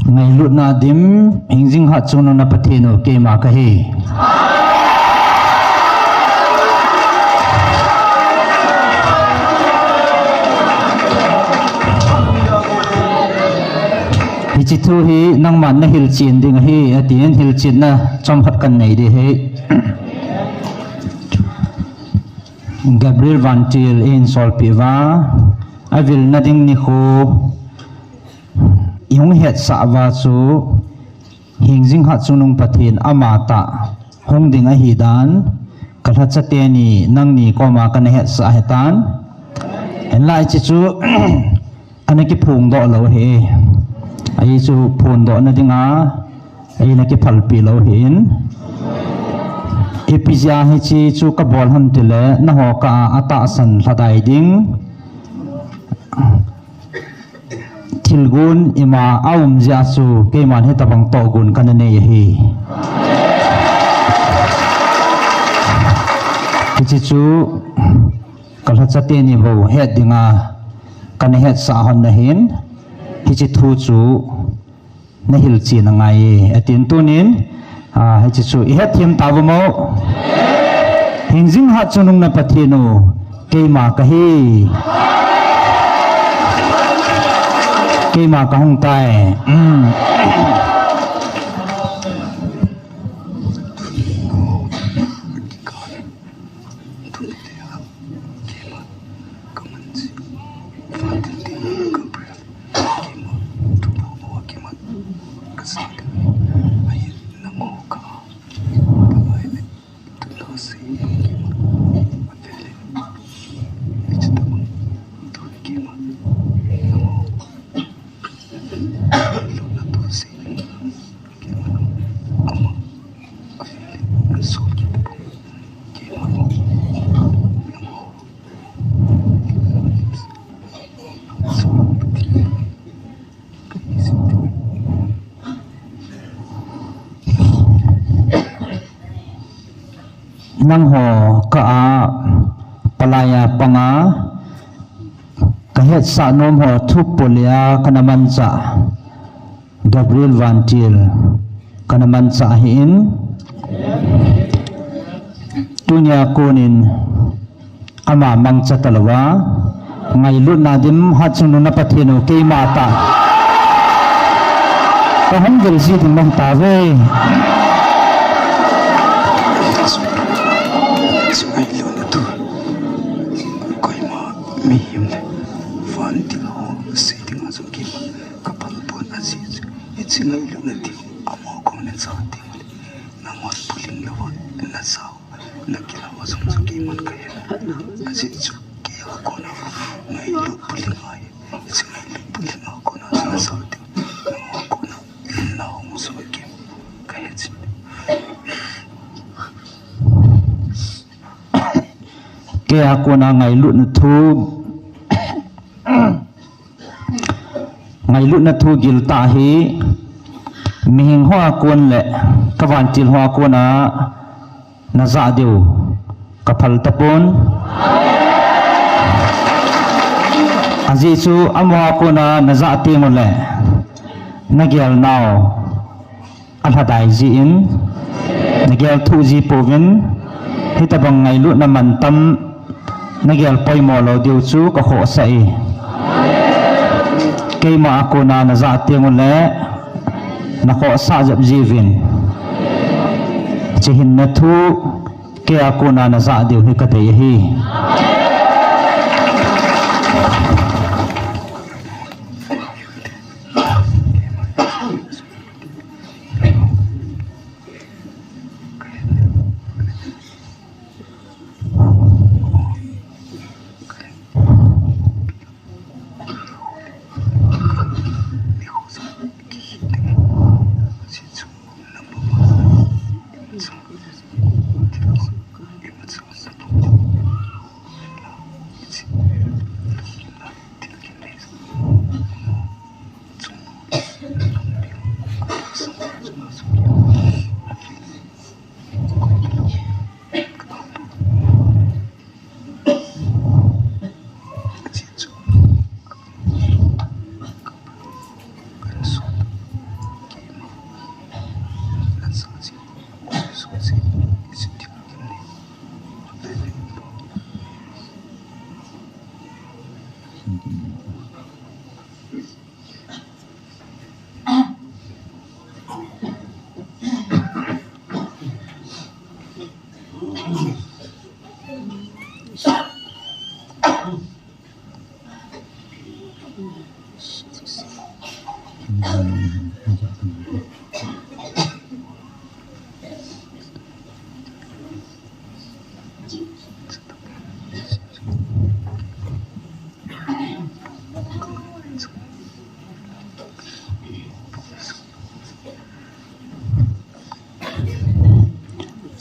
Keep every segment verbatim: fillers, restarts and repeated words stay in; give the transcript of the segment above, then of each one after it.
Ngailutna dim, hingjing hatchungnung na Pathen u, keima kahi. Hiche thu hi nangman nahilchen ding ahi, atin hilchenna chomkhat kanei ding ahi. Gabriel Vantil in solpeh uva, avilna ding nikho ihung hetsah uva chu, hingjing hatchungnung Pathen amatah hung ding ahidan, kalhacha teni nangni koma kana hetsah ahitan. Hinlah hiche chu ana kiphongdoh lou ahi. Ahi chu phondohna dinga eina kiphalpeh lou ahin. Ipi jeh a hiche chu kabol ham tile, nangho kah a atahsan lhadai ding thilgon ima aum jeh a chu keiman hitobang tohgon kana nei ahi. Hiche chu kalhacha teni bou het dinga kana hetsah hon ahin, hiche thu chu nahilchen angaiye, atin tunin, ah, hiche chu ihet them tauvem o. Hingjing hatchungnung na Pathen u, keima kahi. Keima kahung tai. Um. Nangho kah a palai a panga kahetsah nom ho thu polea kana manchah Gabriel Vantil kana manchah ahin, tunia konin ama mangcha talouva, ngailutna dim hatchungnung na Pathen u, keima tah kahung gelji ding mang tave. Ngailutna thu, koima mihem le Vantil ho sei dinga jong keima kaphal pon, ajeh chu hiche ngailutna thu amaho kona jat teng ule, nangman puling louva najao, nakilou a jong chu keiman kahe. Ajeh chu keiya kona ngailut puling ahi. Hiche ngailut puling a kona chu najao teng, nangho kona na hung soi kei kahe chu. Keiya kona ngailutna thu, ngailutna thu giltah hi mihing hoa kon le ka vantil hoa kona najah diu kaphal tapon. Ajeh chu amaho kona najah teng ule nagel nau alhadai jin, nagel thuh ji pouvin, Hitabang ngailutna mantam nagel poimo lou diu chu kakhohsah e. Keima a kona najah teng uleh nakhohsah jep jiuvin. Hiche hinna thu kei a kona najah diu hi kadei ahi.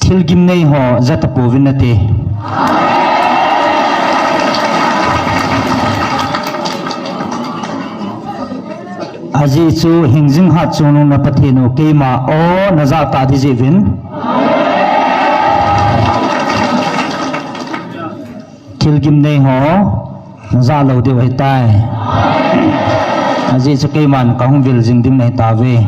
Thil gimnei ho jatapouvin nate. Ajeh chu hingjing hatchungnung na Pathen u keima o najah tah ding jeh uvin. Thil gimnei ho najah lou diu ahitai. Ajeh chu keiman kahung vil jing ding nahitauve.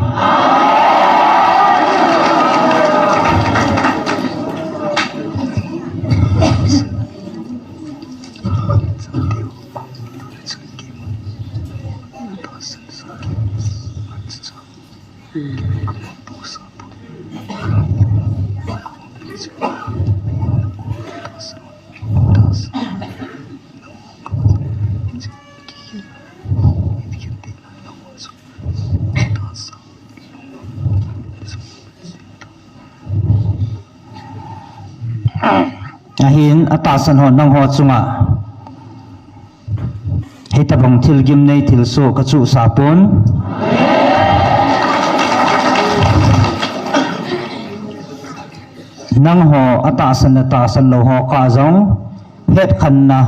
Ahin atahsan ho nangho chunga hitabang thil gimnei thilsoh kachuhsah pon. Nangho atahsan le tahsan lou ho kah jong hetkhenna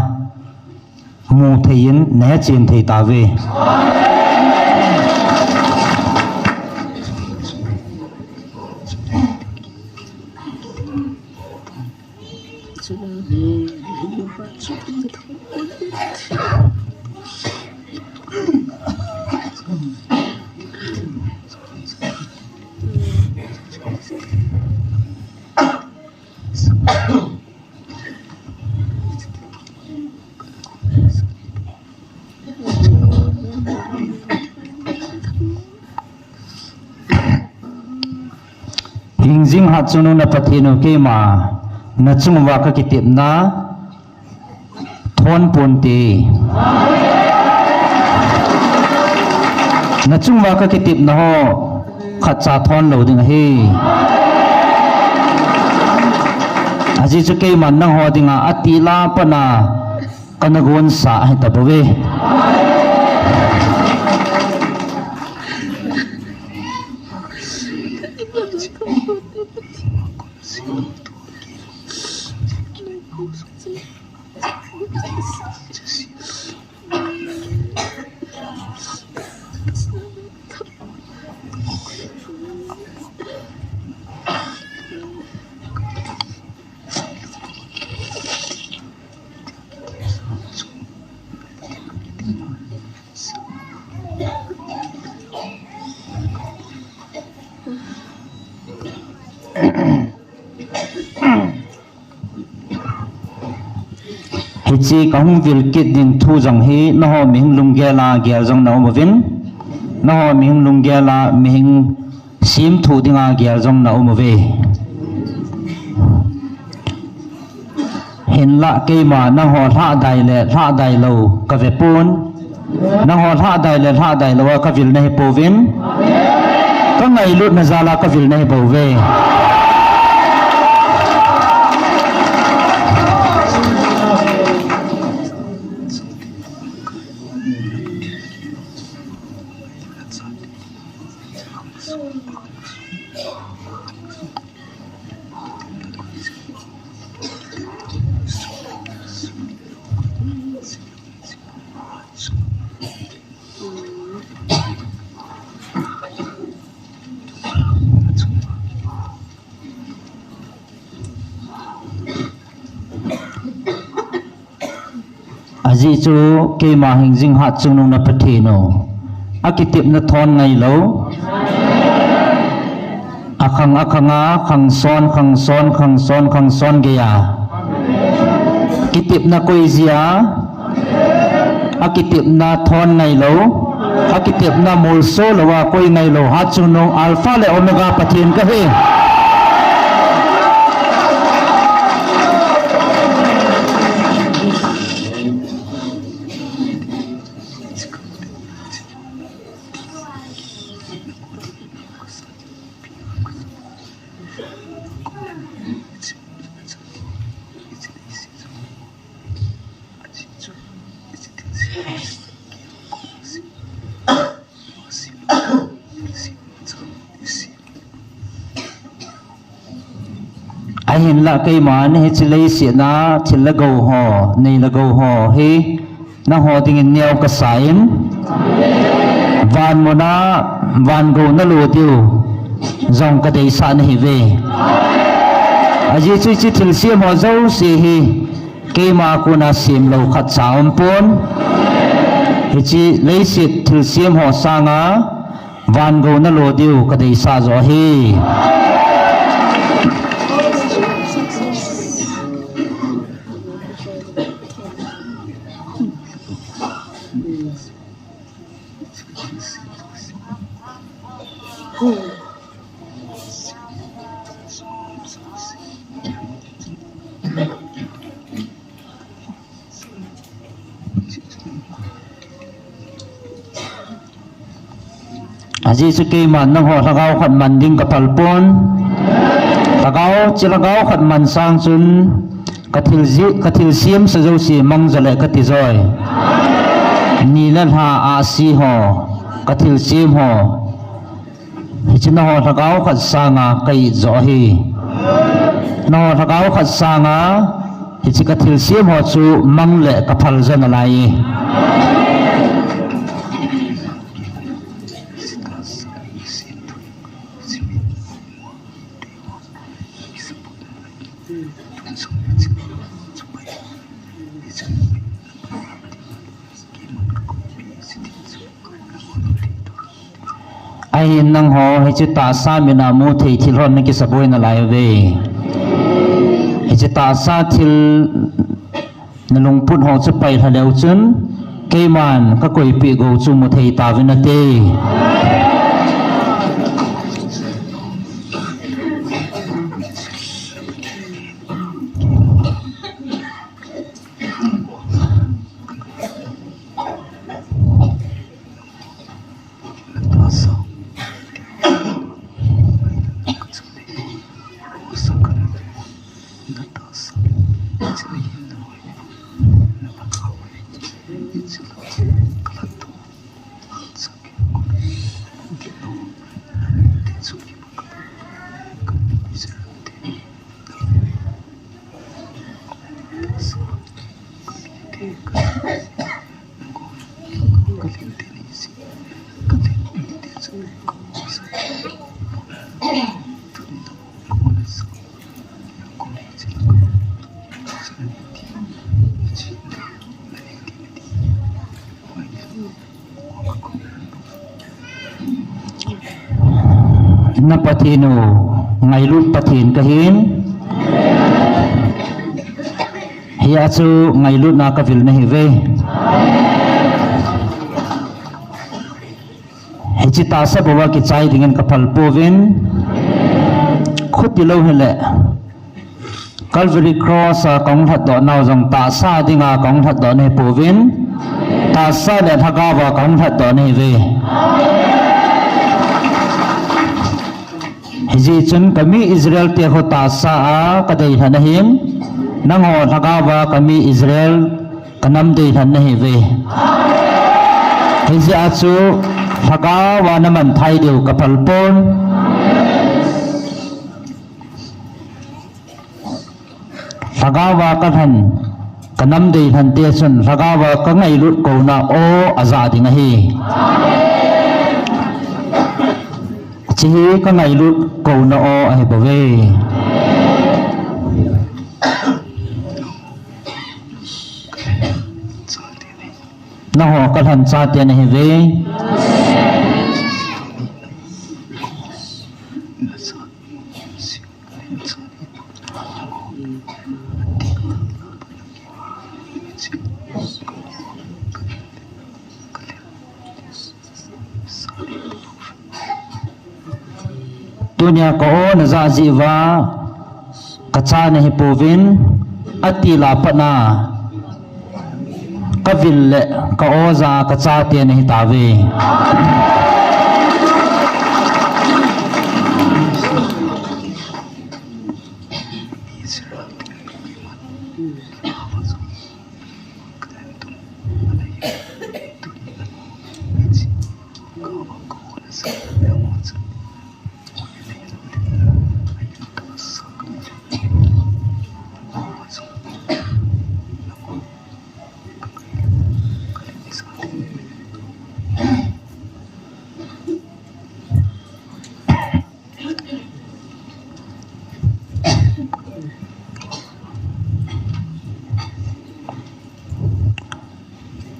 mu thei in nahechen thei tauve. Hingjing hatchungnung na Pathen u keima nachung uva kakitepna thon ponte. Nachung uva kakitepna ho khatcha thon lou ding ahi. Ajeh chu keiman nangho dinga atila patna kana gonsah ahi tabouve. Hiche kahung vil kit ding thu jong hi, nangho mihing lunggel a gel jong na um uvin, nangho mihing lunggel a mihing semthu dinga gel jong na um uve. Hinlah keima nangho lhahdai le lhahdai lou kave pon. Nangho lhahdai le lhahdai lou a kavil nahi pouvin. Kangailutna jal a kavil nahi bouve. Ajeh chu keima hingjing hatchungnung na Pathen u, akitepna thon ngailou, akhang akhang a khangson khangson khangson khangson geiya kitepna koi jia, akitepna thon ngailou, akitepna molso louva koi ngailou hatchungnung Alpha le Omega Pathen kahi. Ahinlah keiman hiche leiset a thil le gou ho, nei le gou ho hi nangho dingin neo kasa in, van muna van gou nalo diu jong kadeisah nahiuve. Ajeh chu hiche thilsem ho jouse hi keima kona semlou khatcha aumpon. Hiche leiset thilsem ho sanga van gou nalo diu kadeisah joh ahi. Ajeh chu keiman nangho lhagao khat man ding kaphal pon. Lhagao, hiche lhagao khat man sang chun kathil ji, kathil semsa jouse mang jo le kati joi. Ni le lha ahsi ho, kathil sem ho, hiche nangho lhagao khat sanga ka-it joh ahi. Nangho lhagao khat sanga hiche kathil sem ho chu mang le kaphal jo nalai e. Ahin nangho hiche tahsa mina mu thei thil hon nakisa boi nalai uve. Hiche tahsa thil nalungput ho chu pailha leu chun, keiman kakoipeh gou chu mu thei tauvin nate. Na Pathen u, ngailut Pathen kahin. Hia chu ngailutna ka vil nahi ve. Hiche tahsa bou a kichai dingin ka phal pouvin. Khuti lou hile Calvary Cross a ka hung lhatdoh nau jong tahsa dinga ka hung lhatdoh nahi pouvin. Tahsa le Lhagao a ka hung lhatdoh nahi ve. Hijeh chun ka mi Israel te ho tahsa a ka deilhen ahin, nangho Lhagao a ka mi Israel ka nam deilhen nahi ve. Hijeh a chu Lhagao a na man thei diu ka phal pon. Lhagao a ka lhen, ka nam deilhen te chun Lhagao a ka ngailut kouna aw a ja ding ahi. Hiche hi ka ngailut kouna aw ahi bouve. Nangho ka lhen chate nahi ve. Tunia ka aw na ja jeh uva ka cha nahi pouvin, atil a pat na ka vil le ka aw ja ka chate nahi tauve.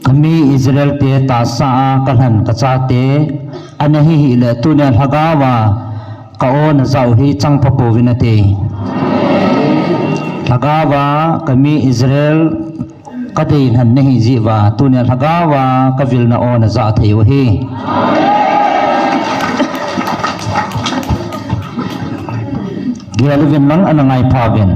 Ka mi Israel te tahsa a ka lhen ka chate ana hi hih le, tunia Lhagao a ka aw na ja u hi chang pha pouvin nate. Lhagao a ka mi Israel ka deilhen nahi jeh uva, tunia Lhagao a ka vilna aw na ja thei u ahi. Gel uvin lang ana ngai pha uvin.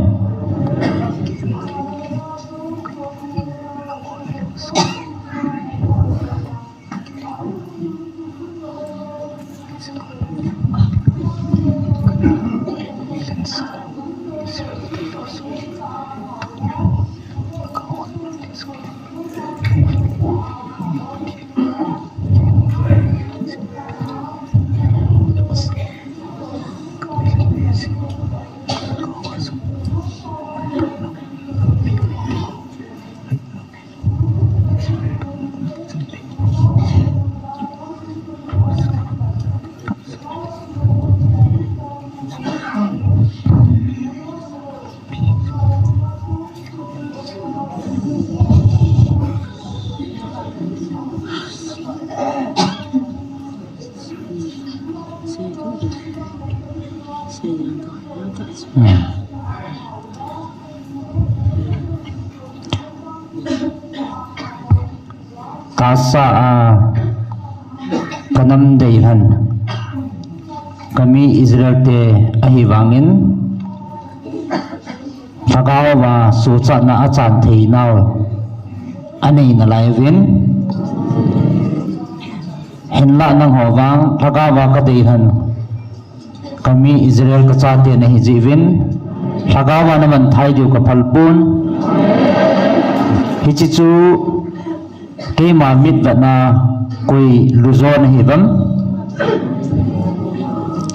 Tahsa a ka nam deilhen ka mi Israel te ahi vangin, Lhagao a suhchatna a chan thei nau anei nalai uvin. Hinlah nangho vang Lhagao a ka deilhen ka mi Israel ka chate nahi jeh uvin, Lhagao a na man thei diu ka phal pon. Hiche chu keima mitvetna koi lujo nahi uvem?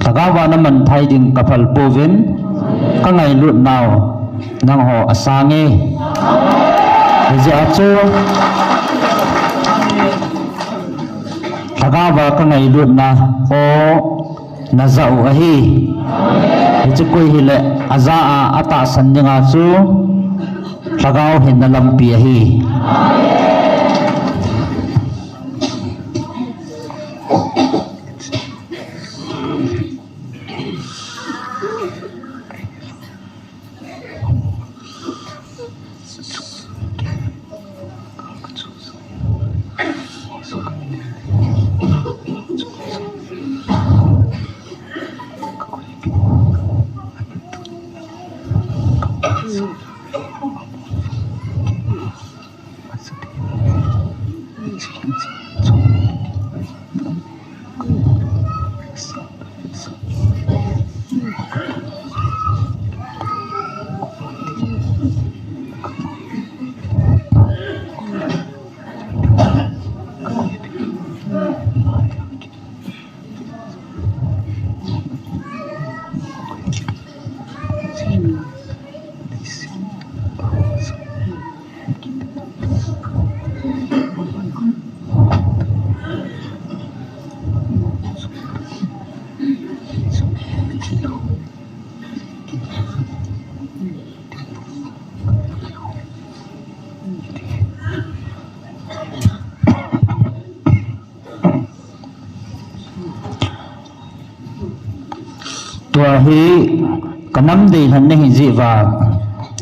Lhagao a na man thei ding ka phal pouvin, ka ngailut nau nangho asang e. Hijeh a chu Lhagao a ka ngailutna aw na ja u ahi. Hiche koi hile aja a atahsan dinga chu Lhagao hinna lampi ahi. Tua hi ka nam deilhen nahi jeh uva,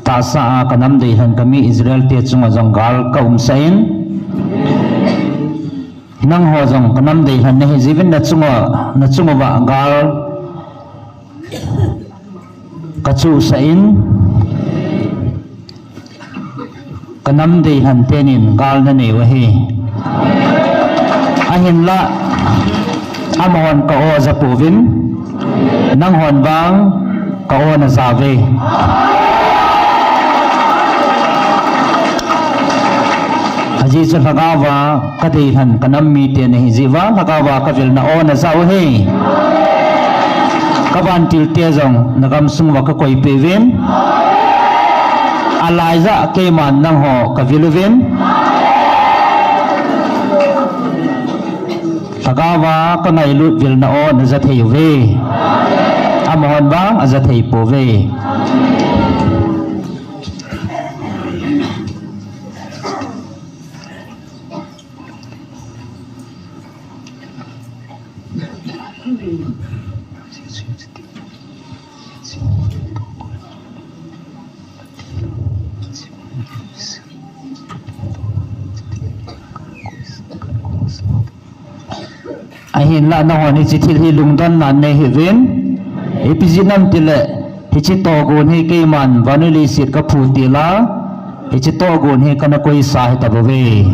tahsa a ka nam deilhen ka mi Israel te chunga jong gal ka umsah in, nangho jong ka nam deilhen nahi jeh uvin na chunga, na chunga uva gal ka chusah in, ka nam deilhen tenin gal na nei u ahi. Ahinlah, amahon ka aw aja pouvin, nanghon vang ka aw na ja uve. Ajeh chu lhagao a ka deilhen ka nam mite nahi jeh uva, lhagao a ka vil na aw na ja u ahi. Ka vantil te jong na gamsung uva ka koipeh uvin. Alaija keiman nangho ka vil uvin. Lhagao a ka ngailut vil na aw na ja thei uve. Amahon vang aja thei pouve. Ahinlah nahon hiche thil hi lungdon nan nei hih uvin. Ipi jeh ham itile, hiche tohgon hi keiman vannoi leiset ka phu tila, hiche tohgon hi kana koisa hita bouve.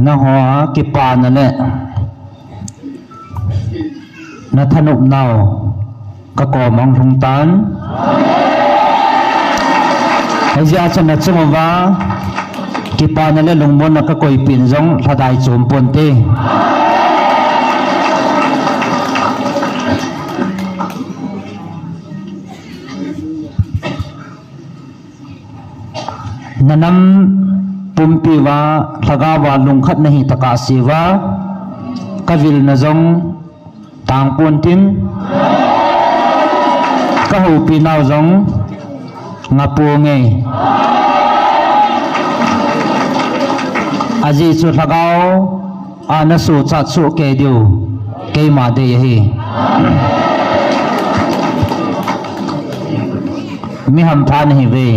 Nangho a kipana le na thanopnau ka koma hung lhung tan. Hijeh a chu na chunguva kipana le lungmonna ka koipeh na jong lhadai chom ponte. Na nam pumpi uva lhagao a lungkhat nahi tokah seh uva ka vilna jong tang pontin, ka houpi nau jong nga ponge. Ajeh chu lhagao a na sochat soh kei diu keima dei ahi. Mi hampha nahiuve.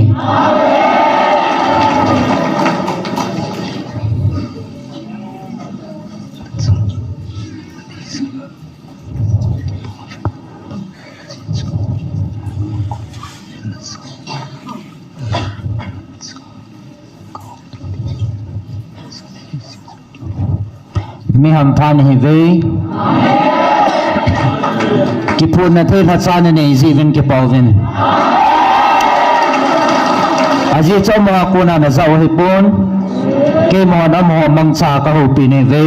Mi hampha nahiuve. Kiphutna thei lhacha nanei jeh uvin kipa uvin. Ajeh chu amaho a kona najah u ahipon. Keimon amaho mangcha kahoupi nahi uve.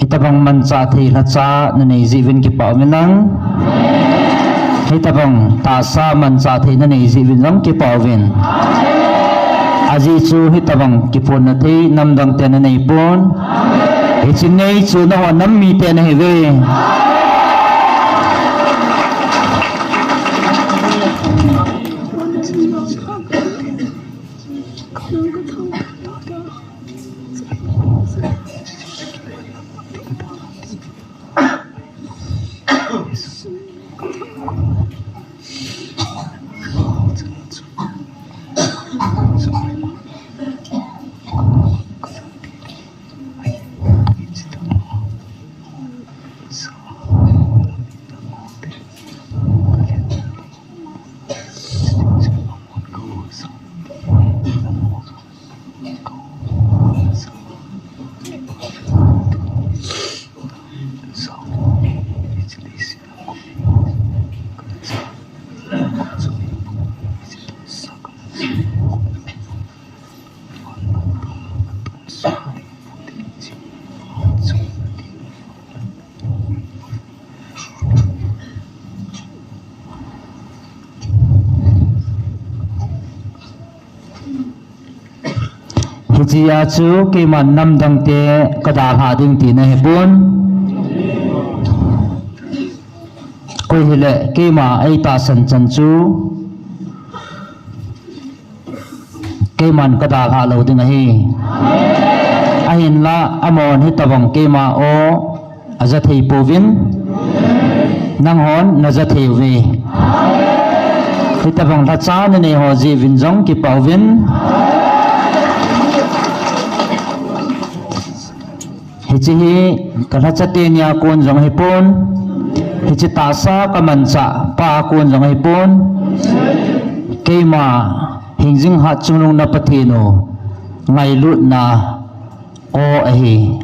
Hitobang manchah thei lhacha nanei jeh uvin kipah uvinlang. Hitobang tahsa manchah thei nanei jeh uvin jong kipah uvin. Ajeh chu hitobang kiphonna thei namdang te nanei pon. Hiche nei chu nahon nam mite nahiuve. Hichea chu keiman namdang te kadalhah ding tina ahipon. Koi hile keima eitahsan chan chu keiman kadalhah lou ding ahi. Ahinla amahon hitobang keima o aja thei pouvin, nanghon naja thei uve. Hitobang lhacha nanei ho jeh uvin jong kipah uvin. Hiche hi kalhacha teni a kon jong ahipon. Hiche tahsa kamanchah pa a kon jong ahipon. Keima hingjing hat chungnung na Pathen u ngailutna aw ahi.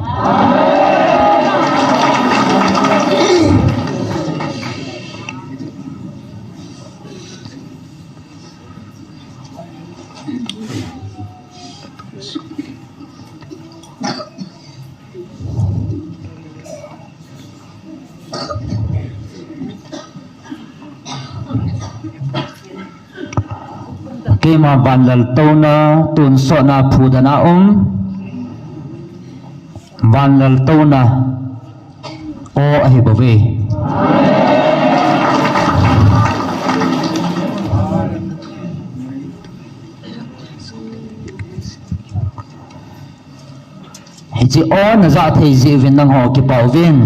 Keima vanlal touna, tonsotna phudan a um, vanlal touna aw ahibouve. Hiche aw najah thei jeh uvin nangho kipah uvin.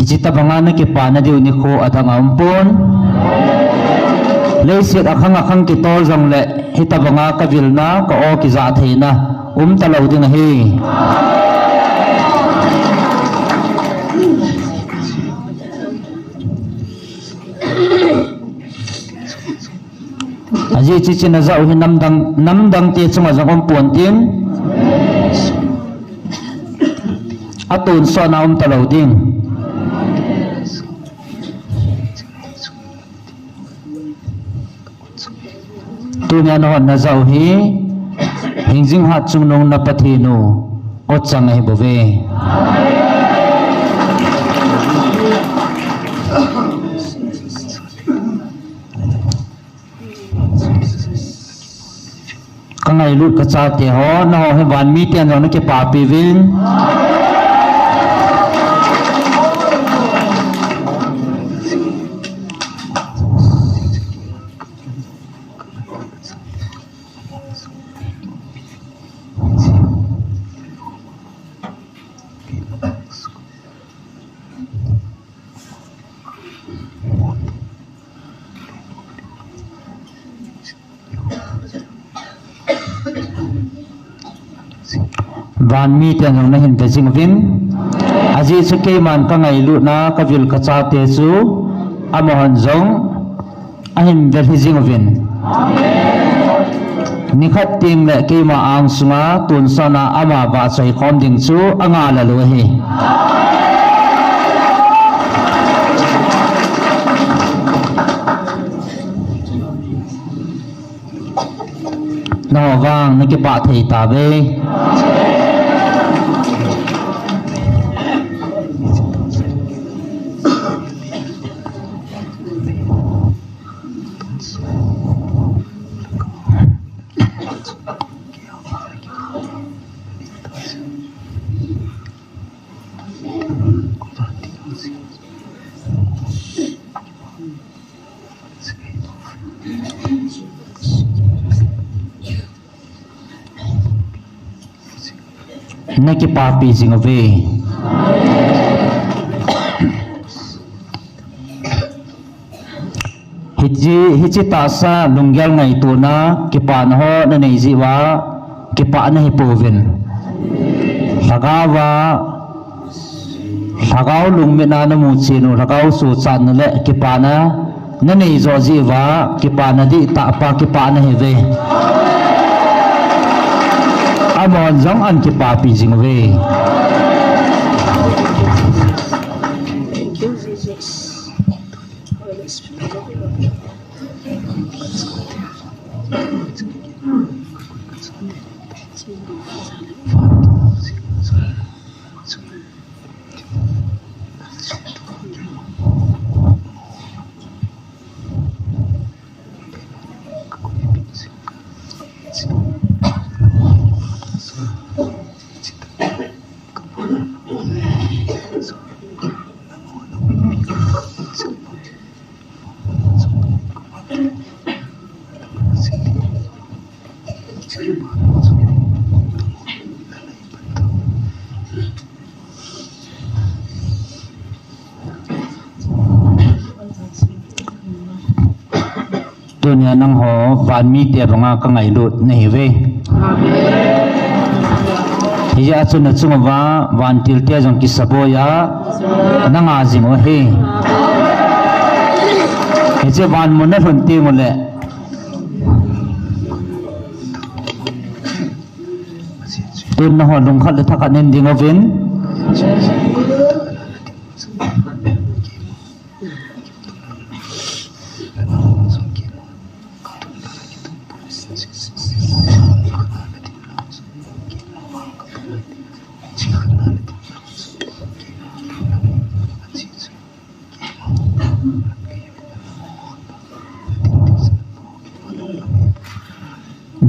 Hiche tobanga nakipana diu nikho adang aumpon. Leiset akhang akhang kitol jongle hitobanga kavilna ka aw kijah theina umtalou ding ahi. Ajeh chu hiche najah u hi namdang, namdang te chunga jong umpon tin, atonsotna umtalou ding. Tunia nahon najah u hi hingjing hat chungnung na Pathen u o chang ahibouve. Kangailut kachate ho, nangho hi van miten jong nakipapi uvin. Van miten jong nahin ve jing uvin. Ajeh chu keiman kangailutna, kavil kachate chu amahon jong ahin ve lhi jing uvin. Nikhat teng le keima angsunga tonsot a ama vahchoi khom ding chu angailou ahi. Nangho vang nakipah thei tauve. Nakipapi jing uve. Hiche, hiche tahsa lunggel ngaitona, kipana ho nanei jeh uva kipah nahi pouvin. Lhagao va, lhagao lungmit a namu chen u, lhagao suhchatna le kipana nanei joh jeh uva, kipana dihtah pa kipah nahiuve. Amahon jong ahin kipapi jing uve. Thank you, Jesus. Holy Spirit. Tunia nangho van mite banga kangailut nahiuve. Hijeh chun nachung uva vantil te jong kisaboi a nanga jing u ahi. Hiche van mun nalhun teng uleh, tun nangho lungkhat le thakhat nen ding uvin.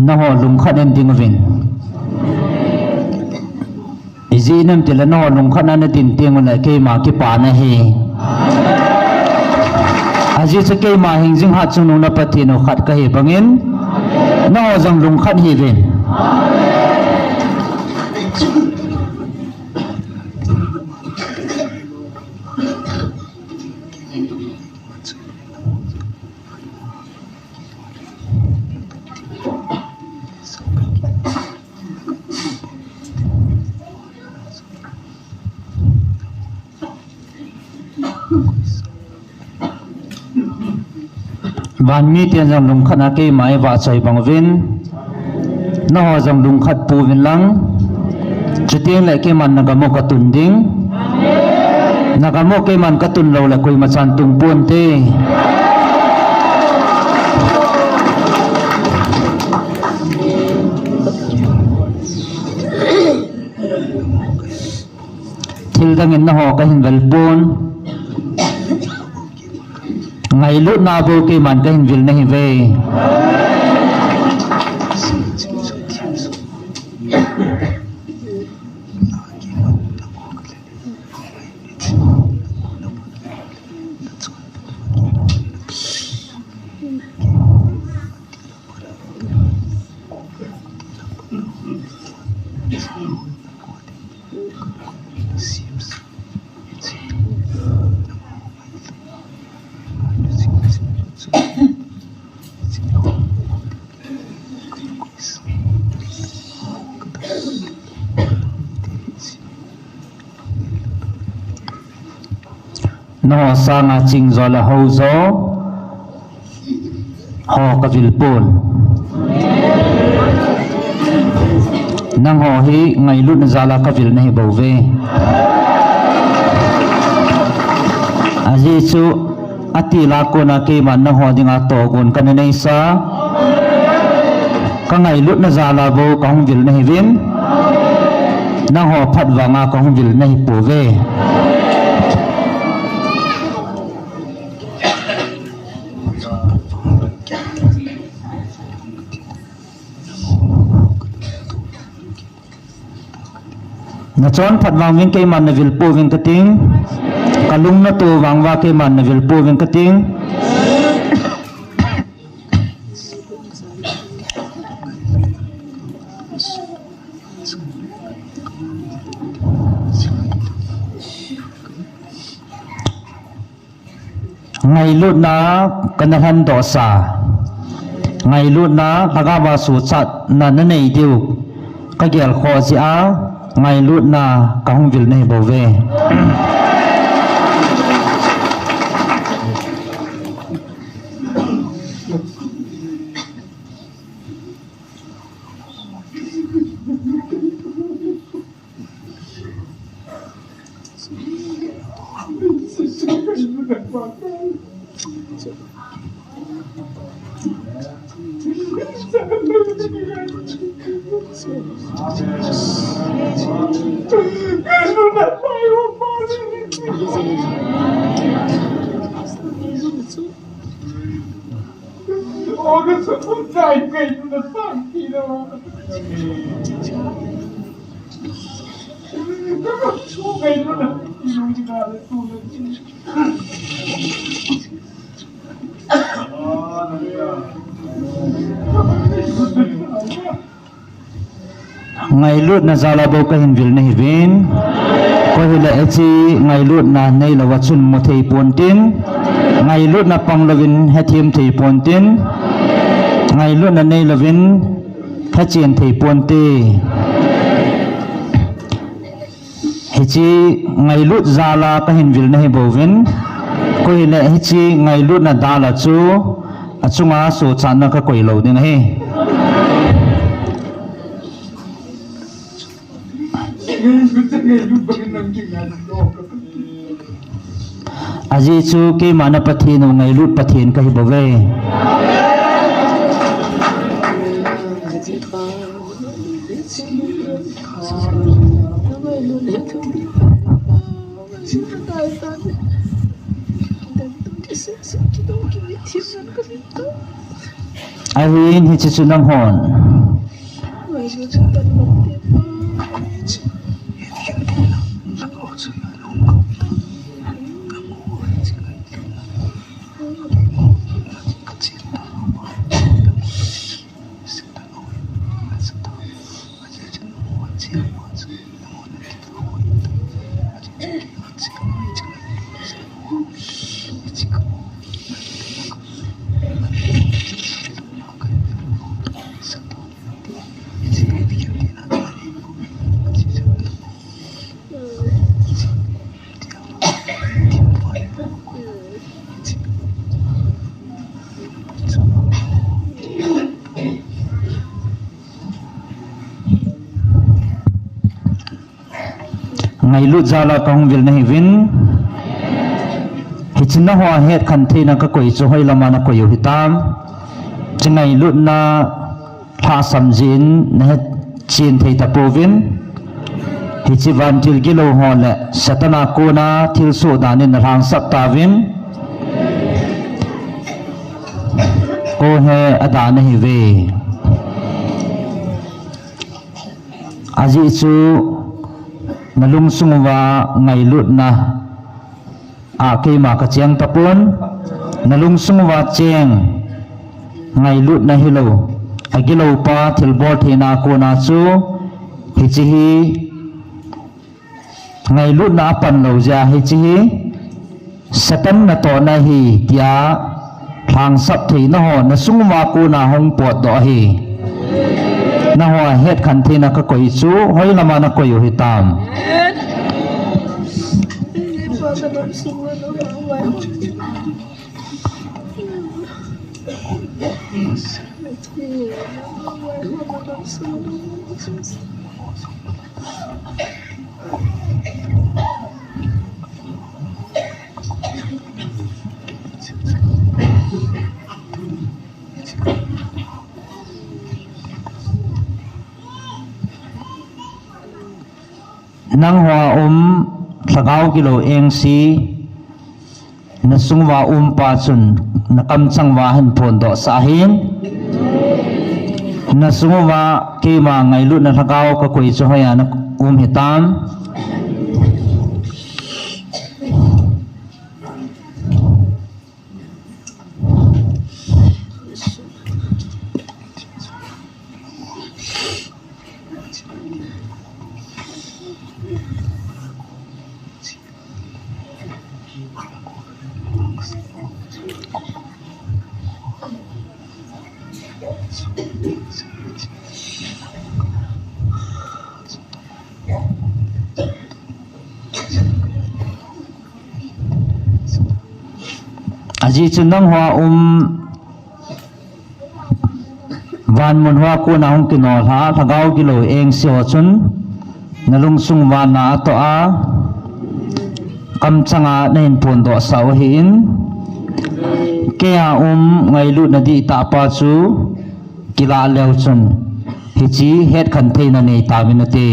Nangho lungkhat nen ding uvin. Ijeh inem itile nangho lungkhat na nadin teng uleh keima kipana ahi. Ajeh chu keima hingjing hatchungnung na Pathen u khat kahi bangin, nangho jong lungkhat hih uvin. Van miten jong lungkhat na keima ivahchoi bang uvin. Nangho jong lungkhat pouvin lang. Chuteng le keiman nagam u katun ding. Nagam u keiman katun lou le koima chan tung ponte. Thil dangin nangho kahin vel pon. Ngailutna bou keiman kahin vil nahiuve. Nangho sanga chingjo le houjo ho kavil pon. Nangho hi ngailutna jal a kavil nahi bouve. Ajeh chu atil a kona keiman nangho dinga togon kana neisa. Kangailutna jal a bou kahung vil nahiuvin. Nangho phat vanga kahung vil nahi pouve. Nachonphat vang uvin, keiman navil pouvin kating. Kalung natoh vang uva keiman navil pouvin kating. Ngailutna kana lhandoh sa. Ngailutna lhagao a suhchatna nanei diu kagel khoh jeh a, ngailutna kahung vil nahi bouve. Ngailutna jal a bou kahin vil nahiuvin. Koi hile hiche ngailutna neilou a chun mu thei ponte. Ngailutna pang louvin hethem thei ponte. Ngailutna neilouvin hechen thei ponte. Hiche ngailut jal a kahin vil nahi bouvin. Koi hile hiche ngailutna jal a chu achunga suhchatna kakoi lou ding ahi. Ajeh chu keima na Pathen u ngailut Pathen kahi bouve. Ahin hiche chu nanghon. Ngailut jal a kahung vil nahiuvin. Hiche nangho a hetkhen theina kakoi chu hoilam a nakoi u hitam. Hiche ngailutna lhahsam jeh in nahet chen thei tapouvin. Hiche vantil gilou ho le Satan a kona thilsoh dan in nalhangsap tauvin. Koi he ada nahiuve. Ajeh chu nalungsung uva ngailutna a keima kacheng tapon, nalungsung uva cheng ngailutna hilou, agilou pa thilbol theina kona chu hiche hi ngailutna apan lou jeh a hiche hi Satan natohna ahi tia lhangsap theina ho nasung uva kona hung potdoh ahi. Nangho a hetkhen theina kakoi chu hoilam a nakoi u hitam. Nangho a um lhagao gilou engse, nasung uva um pa chun nakamchang uva hin phondoh sah in. Nasung uva keima ngailutna lhagao kakoi chu hoiya na um hitam. Ajeh chu nangho a um van mun hoa kona hung kinolha lhagao gilou engse ho chun nalungsung uva na atoh a, kamchang a nahin phondoh sah u ahin, keiya um ngailutna dihtah pa chu kilah leu chun hiche hetkhentheina nei tauvin ate.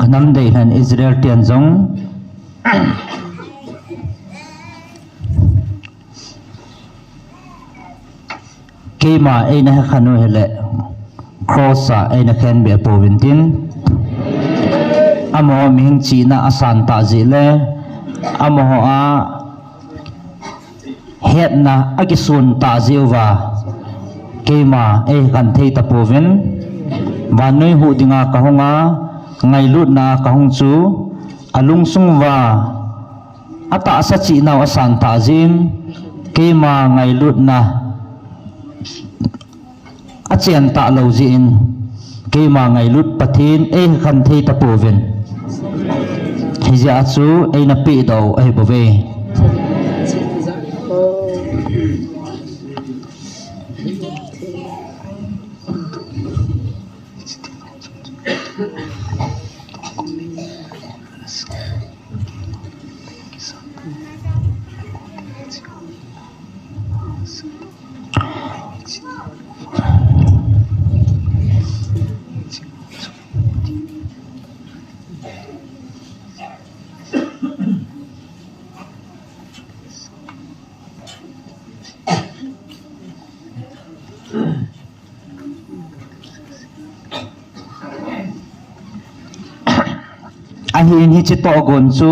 Kanam deilhen Israel ten jong keima eina hekhen u hile cross a eina khenbeh pouvin tin, amaho mihem chihna asan tah jeh le, amaho a hetna akisun tah jeh uva keima eikhen thei tapouvin, vannoi huh dinga kahung a, ngailutna kahung chu alungsung uva atahsa chihnau asan tah jeh in, keima ngailutna achen talou jeh in, keima ngailut Pathen eikhen thei tapouvin, hijeh a chu eina pehdoh u ahibouve. Ahin hiche tohgon chu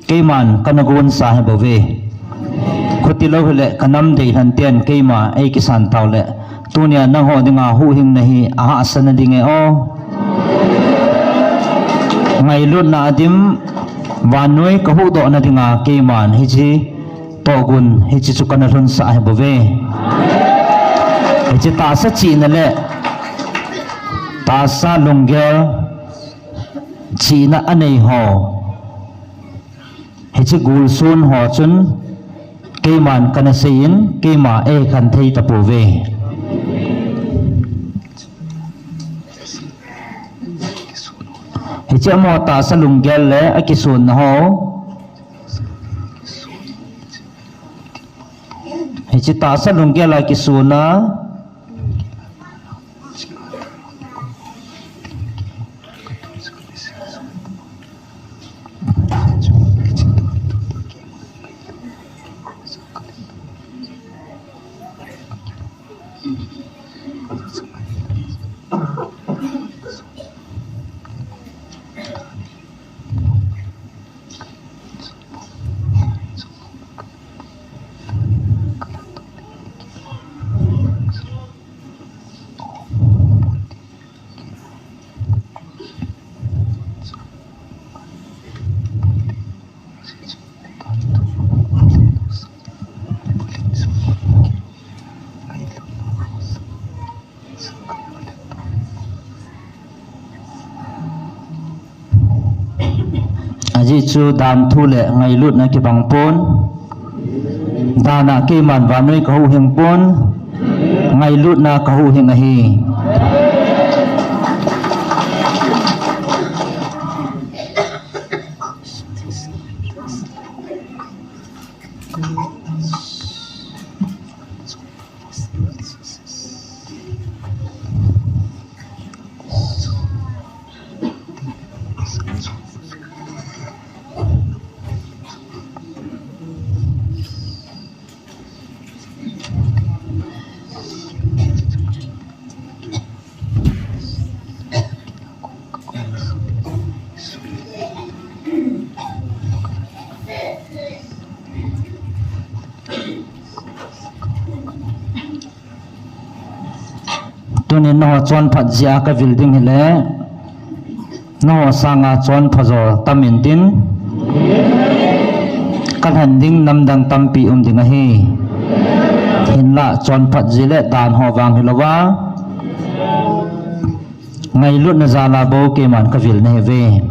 keiman kana gonsa ahibouve. Khuti lou hile kanam deilhen ten keima eikisan taule, tunia nangho dinga huhhingna hi ahahsa nading e o. Ngailutna adim, vannoi kahuhdoh nadinga keiman hiche tohgon hiche chu kana lhunsah ahibouve. Hiche tahsa chihna le Tahsa lunggel chihna anei ho, hiche gulsun ho chun keiman kana seiyin, keima eikhen thei tapouve. Hiche amaho tahsa lunggel le akisunna ho, hiche tahsa lunggel a kisunna, ajeh chu danthu le ngailutna kibang pon. Dan a keiman vannoi kahuhhing pon, ngailutna kahuhhing ahi. Tunin nangho chonphat jeh a kavil ding hile, nangho sanga chonpha jo tam intin, kalhen ding namdang tampi um ding ahi. Hinlah chonphat jeh le dan ho vang hilouva, ngailutna jal a bou keiman kavil nahiuve.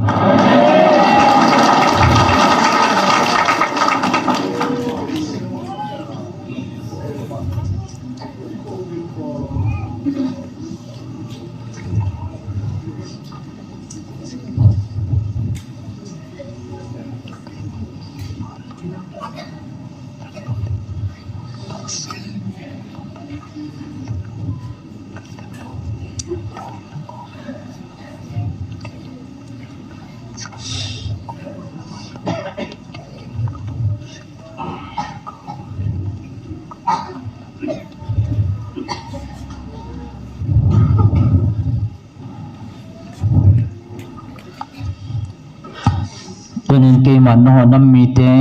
Tunin keiman nangho nam mite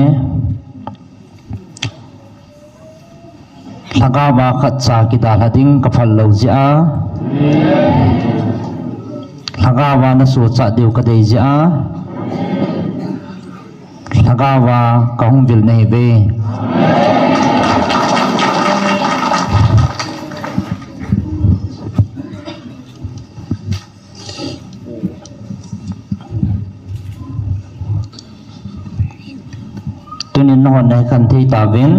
lhagao a khatcha kidalha ding kaphal lou jeh a, lhagao a nasochat diu kadei jeh a, lhagao a kahung vil nahiuve. Tunin nangho nahin khen thei tauvin.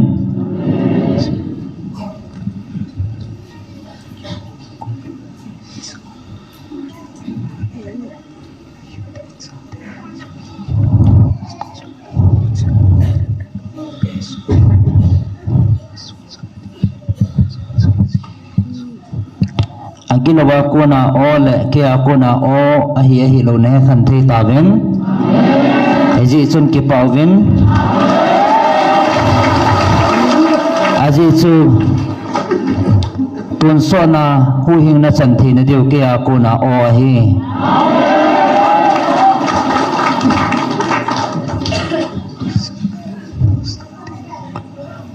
Agilou a kona o le kei a kona o ahi ahilou nahin khen thei tauvin. Hijeh chun kipah uvin. Ajeh chu tonsot na huhhingna chan theina diu kei a kona o ahi.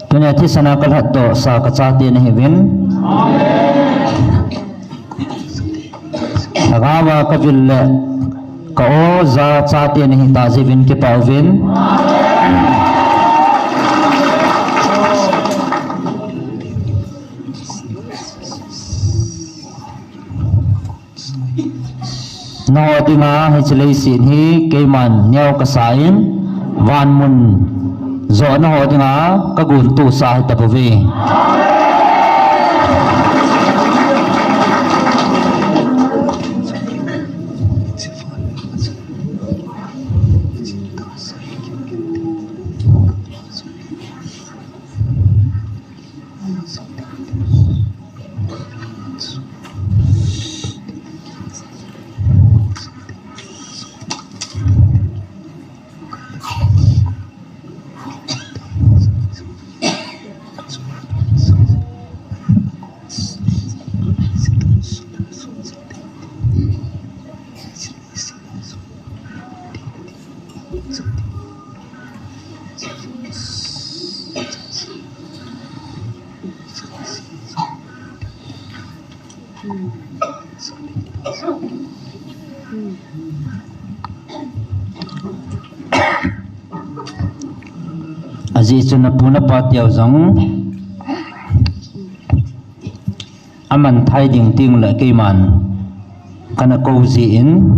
Tunia thisan a kalhatdoh sa kachate nahiuvin. Lhagao a kavil le ka o ja chate nahita jeh uvin kipah uvin. Nangho dinga hiche leiset hi keiman neo kasa in, vanmun jo nangho dinga kagontoh sa ahi tabouve. Ajeh chu napu napa teu jong aman thai ding teng le keiman kana kou jin,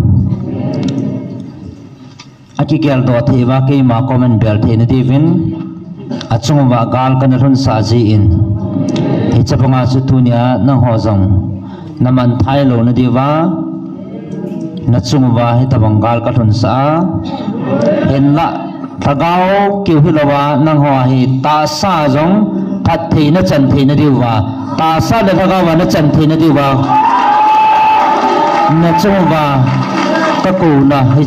akigeldoh thei uva keima comment bel theina diuvin, achung uva gal kana lhunsah jin, hiche banga chu tunia nangho jong naman thai louna diuva, nachung uva hitobang gal kalhunsah a, hinlah lhagao keu hilouva nangho hi tahsa jong phatthei nachan theina diuva, tahsa le lhagao a nachan theina diuva, nachung uva kakouna hi,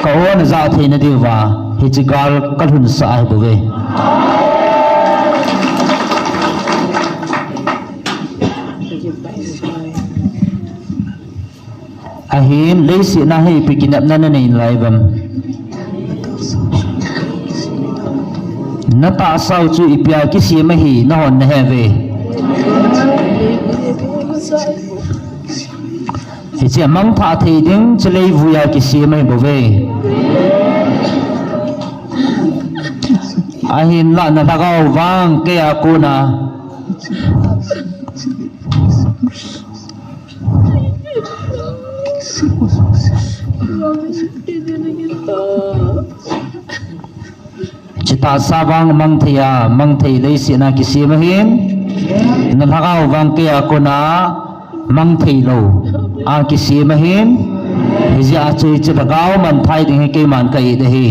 ka-o najah theina diuva hiche gal kalhunsah ahi bouve. Ahin, leiset a hi ipi kinepna nanei nalai uvem? Natahsau chu ipia kisem ahi nahon nahe uve. Hiche amangthah thei ding chu leivuia kisem ahi bouve. Ahinlah nalhagao vang keia kona Hiche tahsa vang mangthei a, mangthei leiset a kisem ahin. Nalhagao vang keia kona mangthei lou a kisem ahin. Hijeh a chu hiche lhagao manthai ding hi keiman ka it ahi.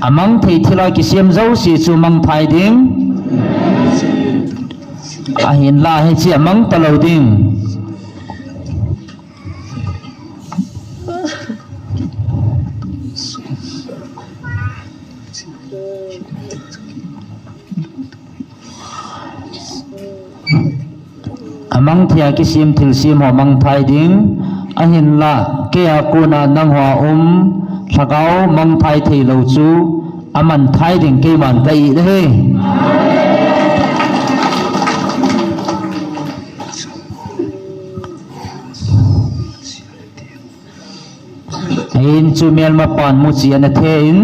Amangthei thil a kisem jouse chu mangthai ding. Ahinlah hiche amang talou ding. Amangthei a kisem thilsem ho mangthai ding, ahinlah keia kona nangho a um lhagao mangthai theilou chu amanthai ding keiman ka it ahi. Ahin chu melmapan muchi ana the in.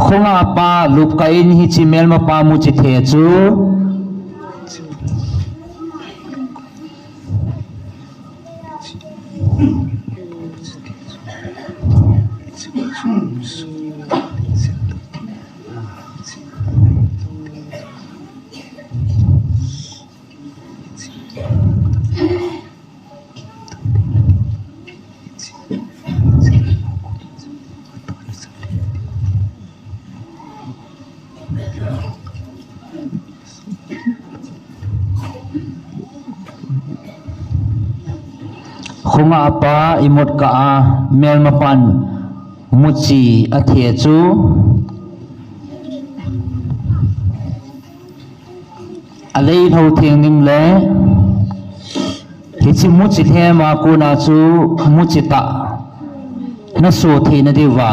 Khonga pa lupkah in hiche melmapa muchi the chu. Khonga pa imut kah a melmapan muchi athe chu. Alei lhou theng ding le hiche muchi lhem a kona chu muchi tah naso theina diuva.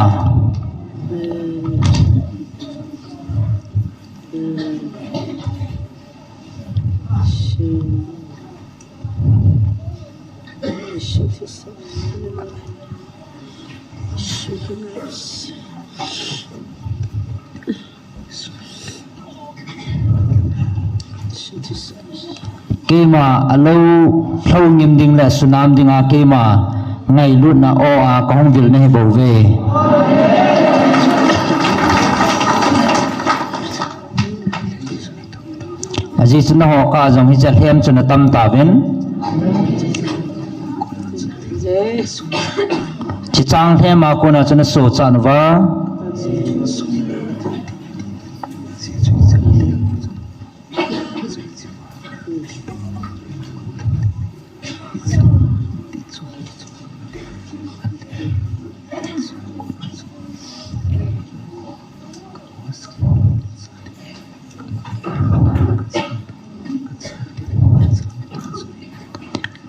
Keima alou lhou ngim ding le sunam dinga keima ngailutna aw a kahung vil nahi bouve. Ajeh chu nangho kah a jong hiche lhem chu natam tauvin. Hiche chang lhem a kona chu nasohcha nauva.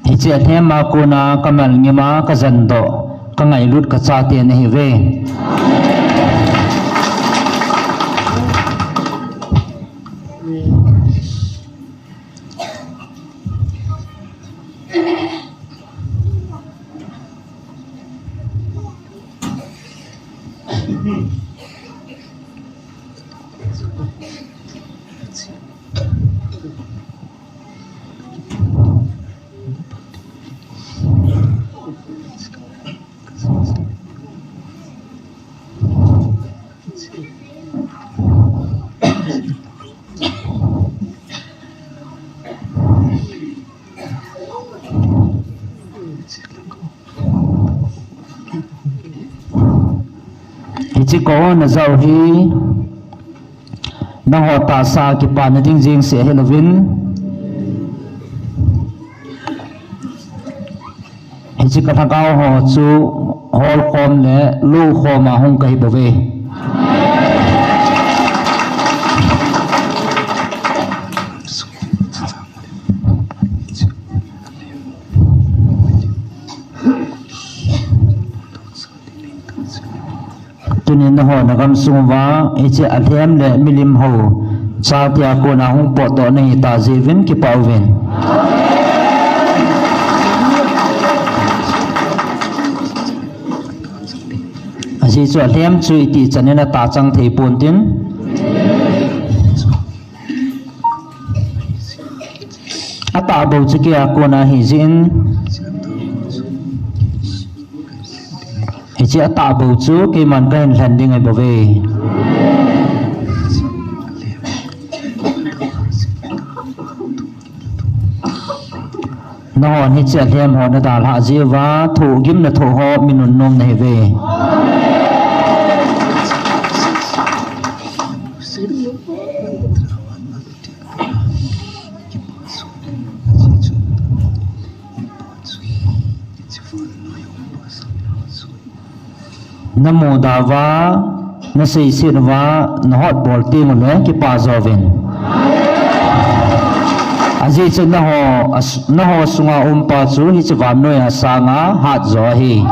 Hiche alhem a kona kamal ngim a kajan doh, kangailut kachate nahiuve. Hiche kona jao hi nangho tahsa kipana ding jeng seh ahilouvin, hiche kalhagao ho chu holkhom le loukhom a hung kahi bouve. Tunin nangho nagamsung uva hiche alhem le milim hou chate a kona hung potdoh nahi tah jeh uvin kipah uvin. Ajeh chu alhem chu itih chan in atahchang thei pontin. Atahbou chu kei a kona ahi jeh in. Hiche atahbou chu keiman kahin lhen ding ahi bouve. Nanghon hiche alhem ho nadalhah jeh uva, thohgim nathoh ho mi nunnom nahiuve. Namuda uva, naseiset uva, nahotbol teng uleh kipah jouvin. Ajeh chu nangho, as-, nangho sunga umpa chu hiche vannoi a sanga hatjo ahi.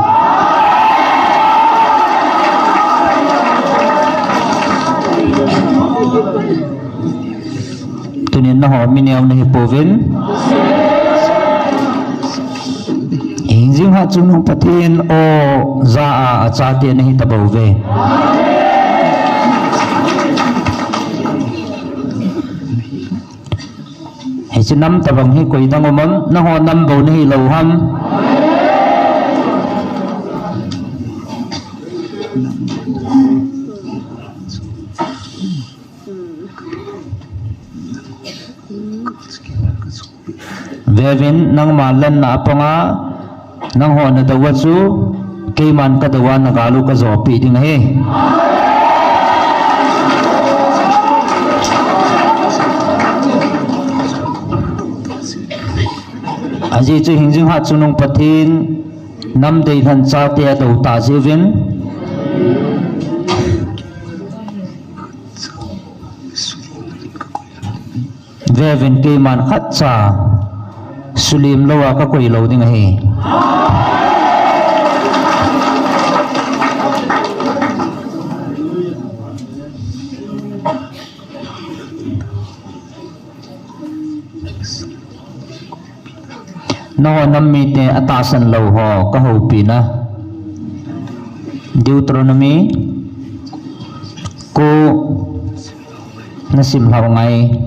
Tunin nangho mineo nahi pouvin. Hingjing hat chungnung Pathen o ja a achate nahi tabouve. Hiche nam tabang hi koi dang um am, nangho nam bou nahi lou ham. Veuvin, nangma lenna apanga, nangho nadou a chu, keiman kadou a nagal u kajopeh ding ahi. Ajeh chu hingjing hat chungnung Pathen, nam deilhen chate adou tah jeh uvin. Veuvin keiman khatcha sulim lou a kakoi lou ding ahi. Nangho nam mite atahsan lou ho kahoupi na. Deuteronomy ko nasim lhau ngai.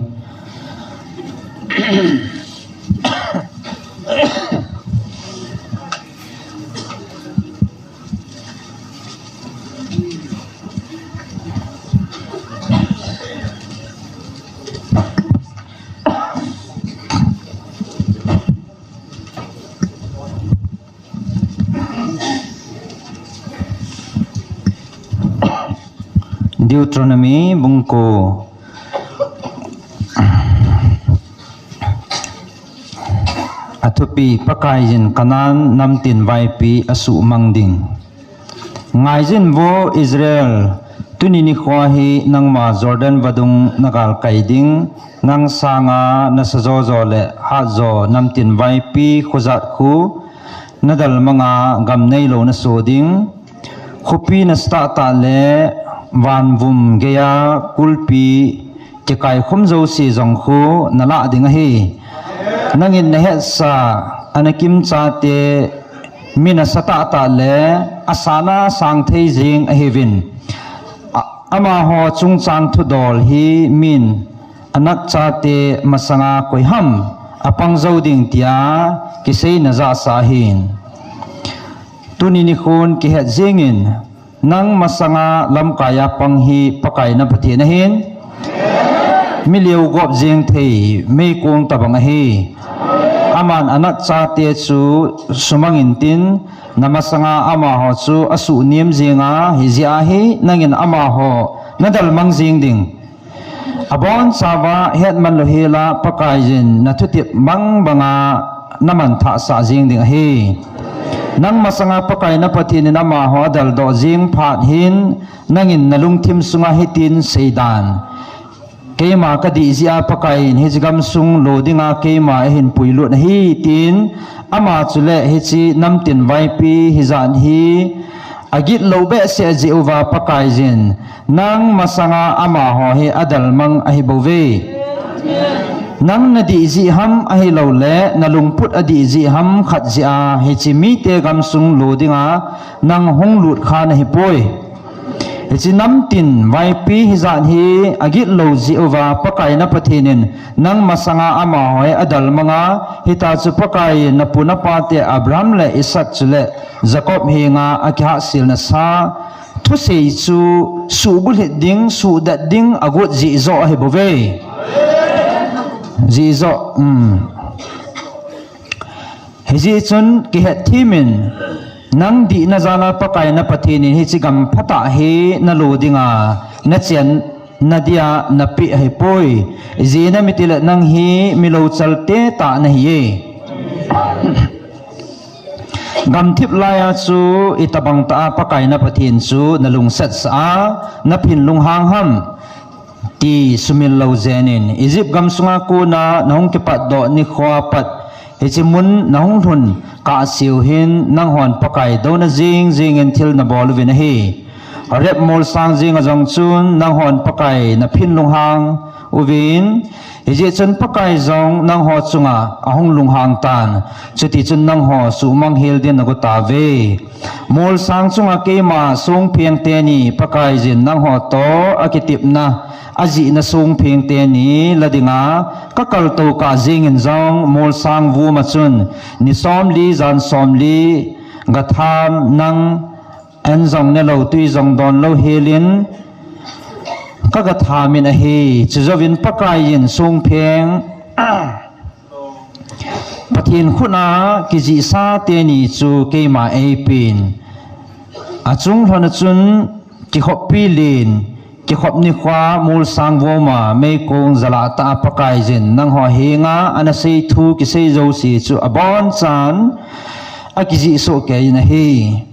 Deuteronomy bung ko. Athupi: Pakaiyin Canaan namtin vaipi asuhmang ding. Ngaijin vo Israel, tuni nikho hi nangma Jordan vadung nagalkai ding, nang sanga nasajo jo le hatjo namtin vaipi khojat khu nadalmanga gam neilou naso ding. Khopi nasatah tah le vanvum geiya kulpi kikaikhum jouse jong khu nalah ding ahi. Nangin nahetsa anakim chate mi nasatah tah le asana sangthei jing ahiuvin. A-, amaho chungchang thudol hi min Anak chate masanga koiham apang jou ding tia kiseina jahsa ahin. Tuni nikhon kihet jingin, nang masanga lamkaiya pang hi Pakai na Pathen ahin. Miliu gop jing thei meikong tabang ahi. Aman anak chate chu sumang intin, namasanga amaho chu asuhnem jinga, hijeh a hi nangin amaho nadalmang jing ding. Abonchauva hetman louhela Pakaiyin nathutep bangbanga namanthahsah jing ding ahi. Nang masanga Pakai na Pathen in amaho adaldoh jing phat hin, nangin nalungthim sunga hitin seidan: Keima kadih jeh a Pakaiyin hiche gamsung lo dinga keima eihin puilut ahi, tin. Ama chule hiche namtin vaipi hijat hi agit lou behseh jeh uva Pakaiyin nang masanga amaho hi adalmang ahibouve. Nang nadih jeh ham ahiloule nalungput adih jeh ham khat jeh a hiche mite gamsung lo dinga nang hung lut kha nahipoi. Hiche namtin vaipi hijat hi agit lou jeh uva Pakai na Pathen in nang masanga amaho hi adalmanga, hita chu Pakaiyin napu napate Abraham le Isaac chule Jacob henga akihahselna sa thusei chu suhbulhit ding, suhdet ding agot jeh joh ahibouve. Jeh joh, um. Hijeh chun kihetthem in, nang dihna jala Pakai na Pathen in hiche gam phatah hi nalo dinga nachenna dia napeh ahipoi. Ijeh inem itile nang hi mi louchal tetah nahiye. Gamthip laiya chu itobang tah a Pakai na Pathen chu nalungsetsah a, naphin lunghang ham ti sumil lou jenin, Egypt gamsunga kona nahung kipatdoh nikhoa pat hiche mun nahung lhun kahseu hin, nanghon Pakai douna jing jingin thil nabol uvin ahi. Horeb molsang jenga jong chun nanghon Pakai naphin lunghang uvin, hijeh chun Pakai jong nangho chunga ahung lunghang tan, chutichun nangho suhmang hel din nagotauve. Molsang chunga keima songpheng teni Pakaiyin nangho toh akitepna, ajihna songpheng teni la dinga kakaltou kah jengin jong, molsang vuma chun ni somli jan somli gatham, nang an jong nelou, tui jong donlou helin kagathamin ahi. Chujouvin Pakaiyin songpheng Pathen khutna kijihsa teni chu keima eipen. Achung lhona chun kikhoppi len, kikhop nikhoa molsang vuma meikong jalah tah a Pakaiyin nangho henga anasei thu kisei jouse chu abonchan akijih soh keiyin ahi.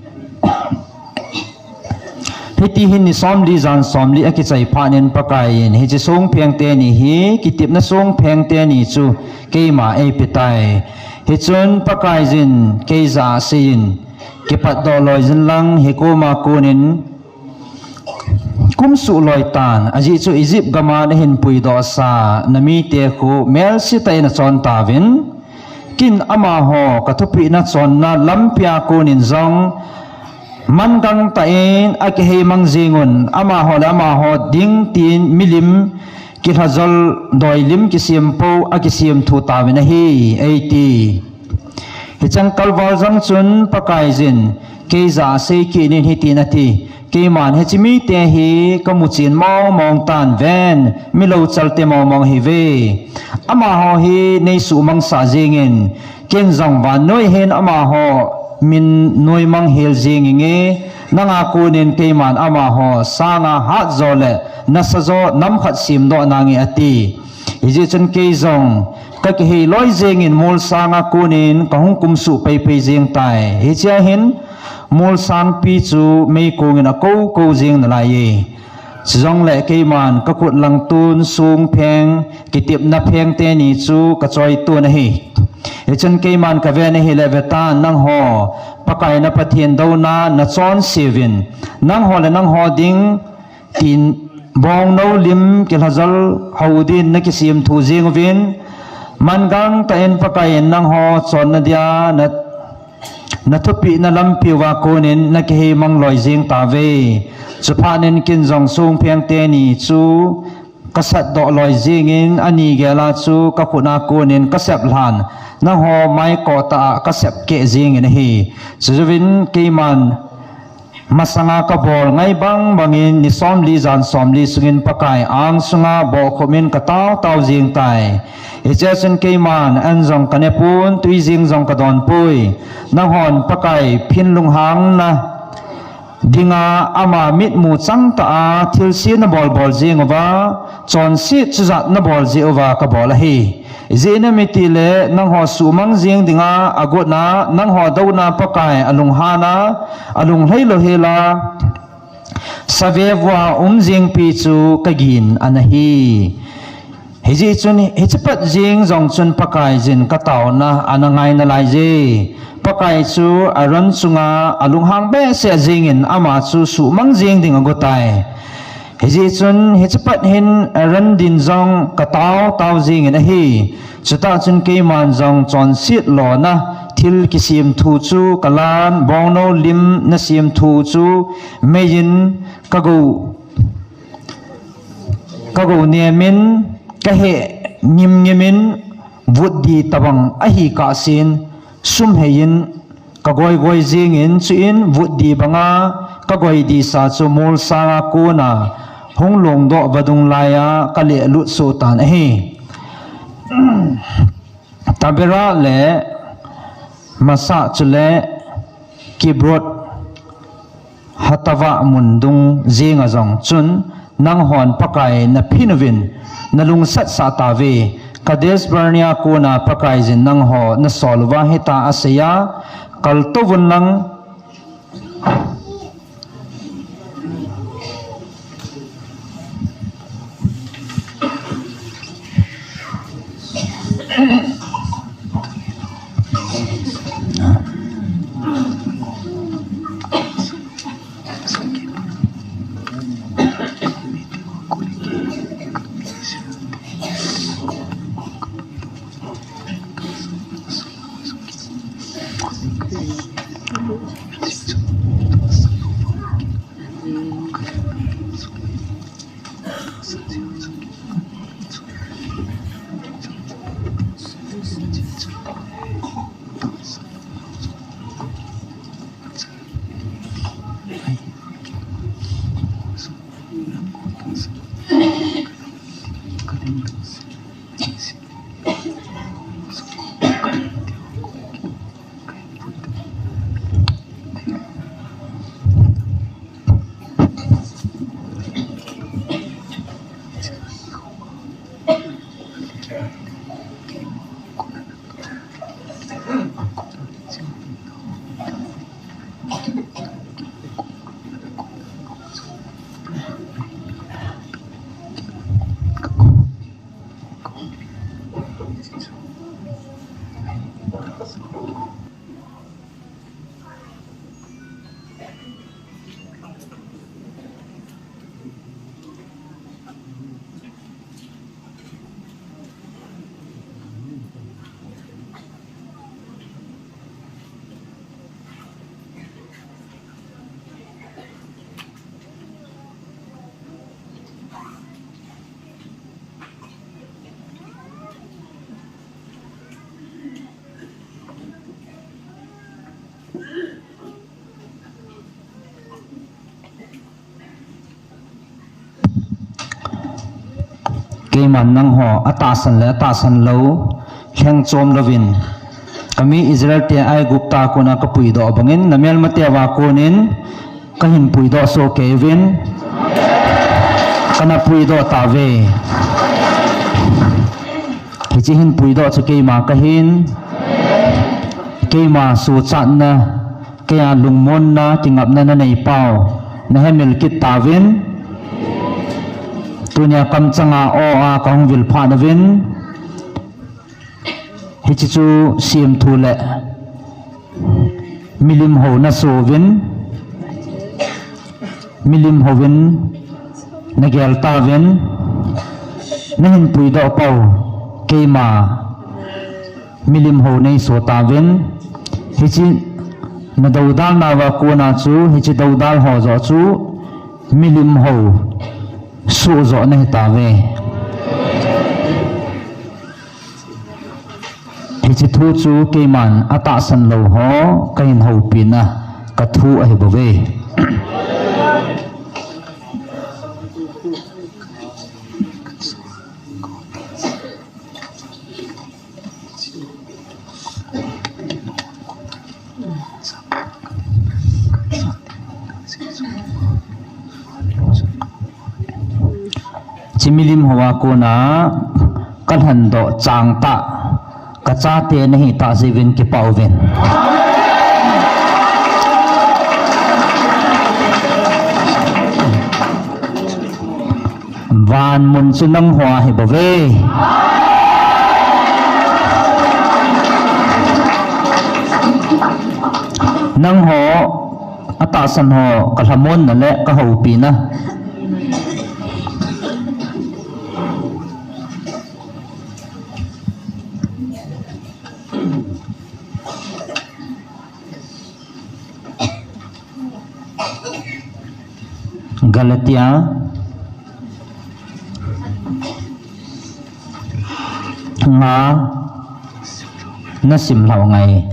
Hiti hin ni somli jan somli akichai phatnin Pakaiyin hiche songpheng teni hi, kitepna songpheng teni chu keima eipetai. Hichun Pakaiyin keija aseiyin, kipatdoh loijin lang hikoma konin kumsuh loitan, ajeh chu Egypt gama nahin puidohsa namite khu melsetah in achontauvin, ken amaho kathupeh nachonna lampia konin jong Mangang tah in akihei mang jing un, amaho le amaho ding tin milim kilhajol doilim kisem pou akisem thu tauvin ahi, eiti. Hicheng kalval jong chun Pakaiyin, kei jah a sei kit in hitin ati, keiman hiche mite hi kamu chen mong mong tan ven, mi louchal te mong mong ahiuve. Amaho hi nei suhmang sah jingin, ken jong vannoi hin amaho min noimang hel jing inge, nanga konin keiman amaho sanga hatjo le nasajo nam khat semdoh nange ati. Hijeh chun kei jong kakihei loi jingin mol sanga konin kahung kumsuh peipei jing tai. Hichea hin mol sangpi chu meikong in akou kou jing nalaiye. Chujongle keiman kakhut lang tun songpheng, kitepna pheng teni chu kachoitun ahi. Hichun keiman kaven ahile vetan nangho, Pakai na Pathen douna nachonse uvin, nangho le nangho ding tin bongnou lim kilhajol hou din nakisemthu jing uvin, mangang tah in Pakaiyin nangho chonna dia na nathupehna lampiuva konin nakihei mang loi jing tauve. Chuphatnin ken jong songpheng teni chu kasatdoh loi jingin, ani gela chu kakhutna konin kasep lhan, nangho maikot tah a kasep keh jingin ahi. Chujouvin keiman masanga kabol ngai bang bangin ni somli jan somli sungin Pakai angsunga bohkhup in katao tao jing tai. Hichea chun keiman an jong kanepon, twi jeng jong kadonpoi. Nanghon Pakai phin lunghangna dinga ama mitmu changtah a thilse nabol bol jing uva, chonset chujat nabol jeh uva kabol ahi. Ijeh inem itile nangho suhmang jeng dinga agotna, nangho douna Pakai alunghana, alunglhai louhela, savevua um jengpi chu kagin ana hi. Hijeh chun hichepat jeng jong chun Pakaiyin kataona ana ngai nalaiye. Pakai chu Aaron chunga alunghang behseh jengin ama chu suhmang jeng ding agotai. Hijeh chun hichepat hin Aaron din jong katao tao jengin ahi. Chutah chun keiman jong chonset lona thil kisemthu chu kalan, bongnou lim nasemthu chu meiyin kagou, kagou nemin, kaheh ngim ngimin, vutdi tobang ahi kahsen, sumheiyin kagoi goi jengin, chuin vutdi banga kagoi disa chu molsanga kona hung longdoh vadung laiya kalehlut sohtan ahi. Taberah le Massah chule Kibrot Hattaavah mun dung jenga jong chun nanghon Pakai naphin uvin nalungset sah tauve. Kadesh Barnea kona Pakaiyin nangho nasol uva hitia aseiya, kaltouvun lang Keiman nangho atahsan le atahsan lou lhengchom louvin, kami Israel te Aigupta a kona kapuidoh bangin, namelmate uva konin kahin puidoh soh kei uvin, kana puidoh tauve. Hiche hin puidoh chu keima kahin, keima suhchatna, keia lungmonna, kingapna nanei pau nahemil kit tauvin, tunia kamchanga aw a kahung vil phat uvin, hiche chu semthu le milim hou nasoh uvin, milim houvin nagel tauvin, nahin puidoh pou keima milim hou neisoh tauvin, hiche nadoudal nauva kona chu, hiche doudal ho joh chu milim hou soh joh nahi tauve. Hiche thu chu keiman atahsan lou ho kahin houpina kathu ahi bouve. Hiche milim houva kona kalhandoh chang tah, kachate nahi tah jeh uvin kipah uvin. Van mun chu nangho ahi bouve. Nangho atahsan ho kalhamonna le kahoupina. Galatia nga nasim lhau ngai.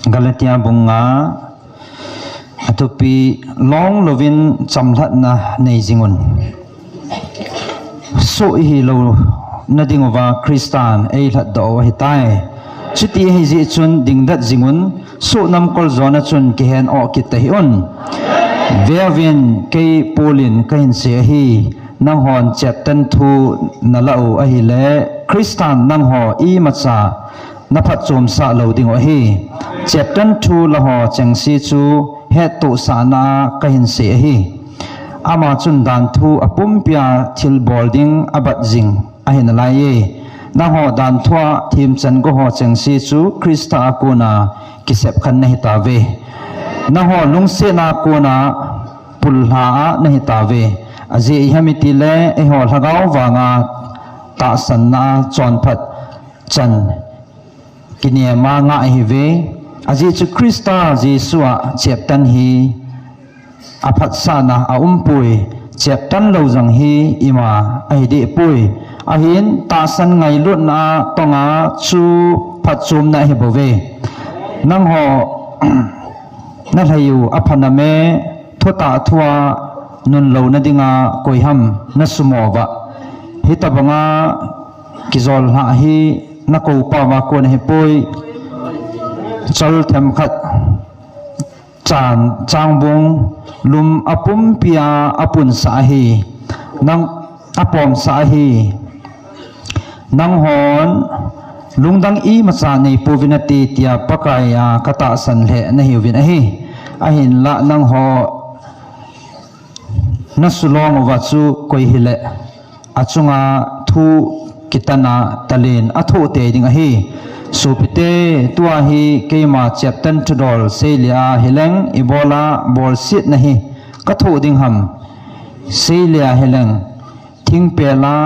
Galatia bung nga, athupi, long louvin chamlhatna nei jingun. Soh ihi louna dinguva Christan eilhatdoh u ahitai. Chuti ahijeh chun dingdet jingun, soh namkol jona chun kihen oh kit tahih un. Veuvin, kei Paul in kahin sei ahi, nanghon cheptan thu nalah u ahile, Christan nangho imacha naphatchomsah lou dingu ahi. Cheptan thu laho chengse chu hettohsahna a kahin sei ahi. Ama chun danthu apumpia thilbol ding abat jing ahi nalaiye. Nangho danthua themchan goho chengse chu Christa a kona kisepkhen nahitauve. Nangho lungsetna a kona pullha a nahitauve. Ajeh iham itile eiho lhagao vanga tahsanna a chonphat chan kinema ngah ihiuve. Ajeh chu Christa Jesu a cheptan hi aphatsahna aumpoi, cheptan lou jong hi ima ahidehpoi. Ahin tahsan ngailutna a tonga chu phatchomna ahibouve. Nangho nalhaiu aphaname, thutah thua nunlouna dinga koiham nasumo uva, hitobanga kijollhah hi nakoupauva kon ahipoi. Chol themkhat chan, changbung, lum apumpia apunsah ahi, nang apomsah ahi. Nanghon lungdang imacha neipouvin nate tia Pakai a katahsan lheh nahiuvin ahi. Ahinla nangho nasulong uva chu koi hile achunga thu kitana talen athoh tei ding ahi. Sopite, tua hi keima cheptan thudol seile ahileng ibola bolsetna hi kathoh ding ham? Seile ahileng thingpel a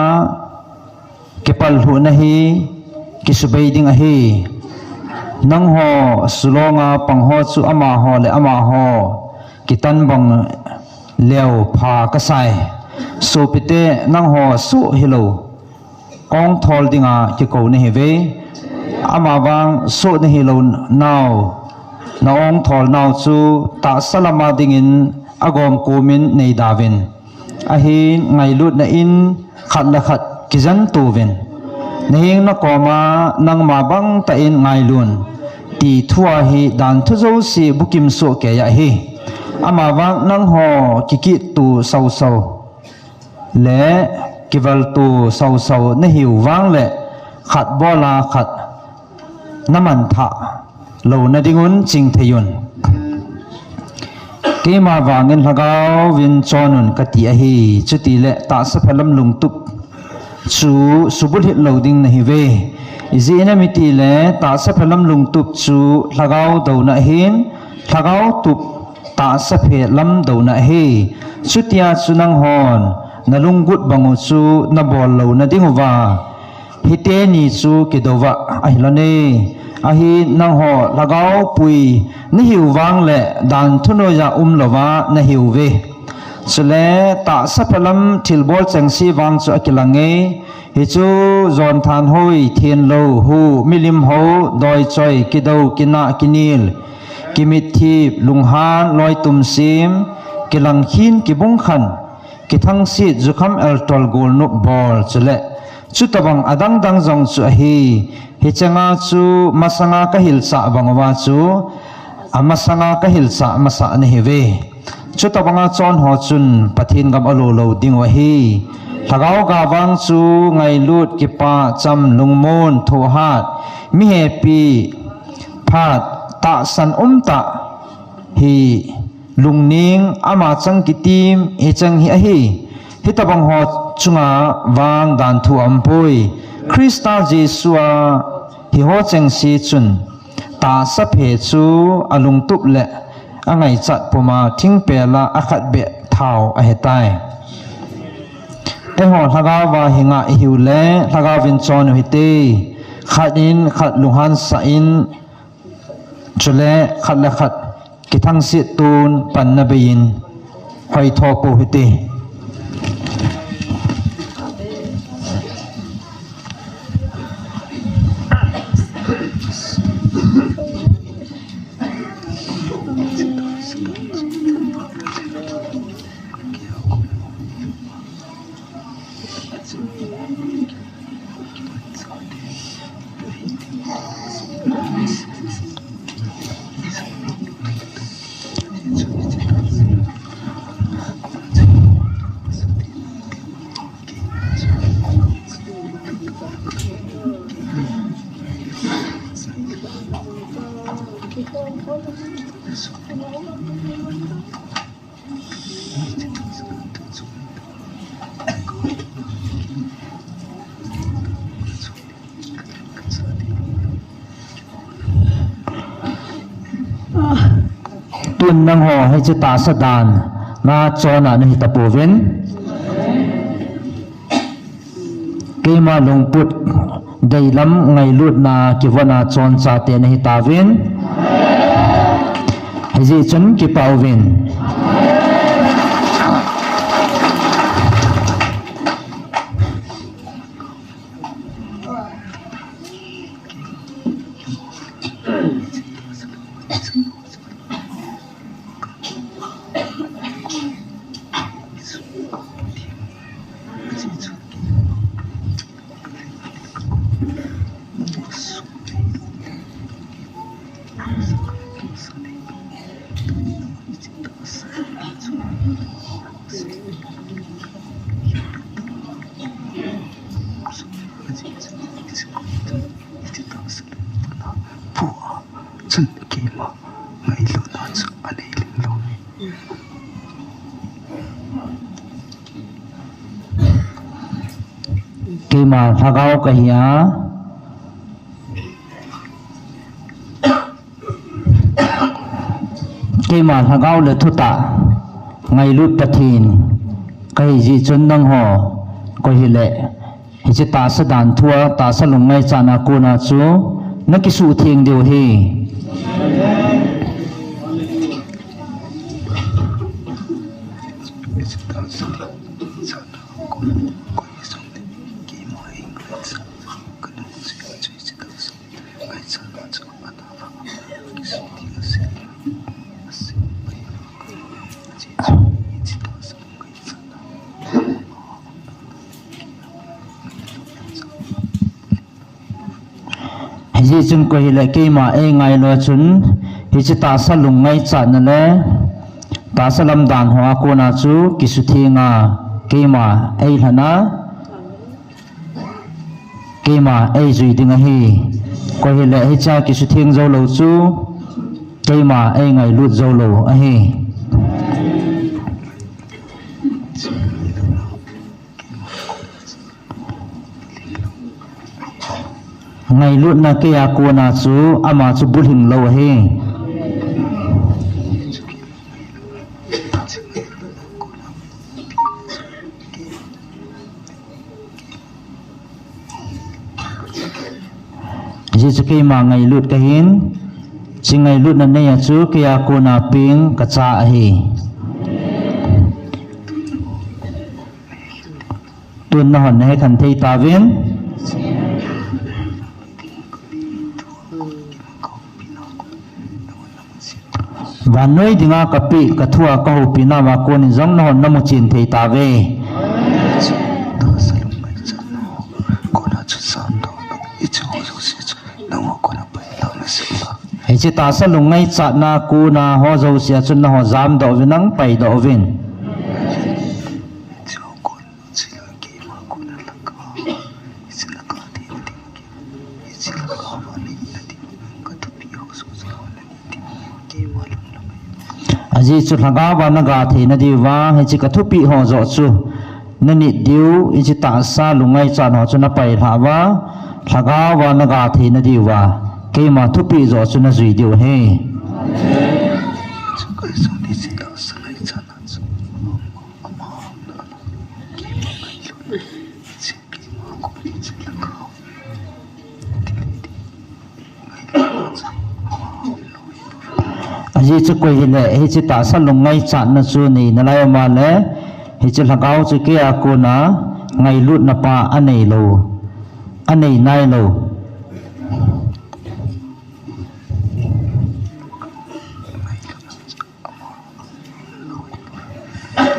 kipallhuhna hi kisubei ding ahi. Nangho sulonga pangho chu amaho le amaho kitan bang leu pha kasai. Sopite, nangho soh hilou ong thol dinga kikou nahiuve. Amavang soh nahilou nau, na ong thol nau chu tahsa lama dingin agom komin neidauvin. Ahin ngailutna in khat le khat kijen touvin. Naheng nakoma nangma bangtah in ngailun, ti thua hi danthu jouse bukim soh kei ahi. Amavang nangho kikitto sausau le kivalto sausau nahiu vang le khat bola khat namanthah louna dingun chingtheiyun. Keima vangin Lhagaovin chonun kati ahi, chutile tahsa phelam lungtup chu subulhit lou ding nahiuve. Ijeh inem itile tahsa phelam lungtup chu Lhagao douna ahin, Lhagao tup tahsa phelam douna ahi. Chutia chu nanghon nalunggut bangu chu nabol louna dinguva hiteni chu kidouva ahilou ne. Ahin nangho Lhagao pui nahiu vang le danthu noiya umlouva nahiuve. Chule tahsa phelam thilbol chengse vang chu akilange. Hichu jon thanhoi, thenlou, hu, milim hou, doichoi, kidou, kinah, kinel, kimitthip, lunghan, loitum sem, kilangkhin, kibungkhan, kithangset, jukham, eltol, golnop bol, chule chutobang adangdang jong chu ahi. Hichenga chu masanga kahilchah banguva chu amasanga kahilchah masah nahiuve. Chutobanga chonho chun Pathen gam alo lou dingu ahi. Lhagao ga vang chu ngailut, kipah, cham, lungmon, thohhat, mihepi, phat, tahsan umtah hi lungning, amachang kitim, hicheng hi ahi. Hitobang ho chunga vang danthu aumpoi. Christa Jesua hiho chengse chun tahsa phe chu alungtup le angaichat puma thingpela akhatbeh thao ahitai. Eiho Lhagaova hinga ihiule Lhagaovin chonu hite. Khat in khat lunghansah in, chule khat le khat kithangset ton panna beiyin hoitho pou hite. Tun nangho hiche tahsa dan na chona nahi tapouvin. Keima lungput deilam ngailutna kivona chonchate nahi tauvin. Hijeh chun kipah uvin. Chun keima ngailutna chu anei lhinglou. Keima lhagao kahi a, keima lhagao le thutah ngailut Pathen kahi jeh chun nangho koi hile hiche tahsa dan thua, tahsa lung ngaichatna kona chu nakisuhtheng diu ahi. Hijeh chun koi hile keima eingailu chun, hiche tahsa lungngaichatna le tahsa lamdan hoa kona chu kisutheng a keima eilhen a, keima eijui ding ahi. Koi hile hichea kisutheng joulou chu keima eingailut joulou ahi. Ngailutna keiya kona chu ama chu bulhing lou ahi. Hiche chu keima ngailut kahin, hiche ngailutna neiya chu keiya kona peng kacha ahi. Tun nahon nahekhen thei tauvin. Vannoi dinga kapeh, kathua kahoupina uva konin jong nahon namuchen thei tauve. Hiche tahsa lungngaichatna kona ho jousea chun nahon jamdoh uvin nang paidoh uvin. Ajeh chu lhagaova naga theina diuva, hiche kathupeh ho joh chu nanit diu, hiche tahsa lungngaichat ho chu napailhah uva, lhagaova naga theina diuva, keima thupeh joh chu najui diu ahi. Ajeh chu koi hile, hiche tahsa lungngaichatna chu nei nalai um ahile, hiche lhagao chu keiya kona ngailutna pa anei lou, anei nailou.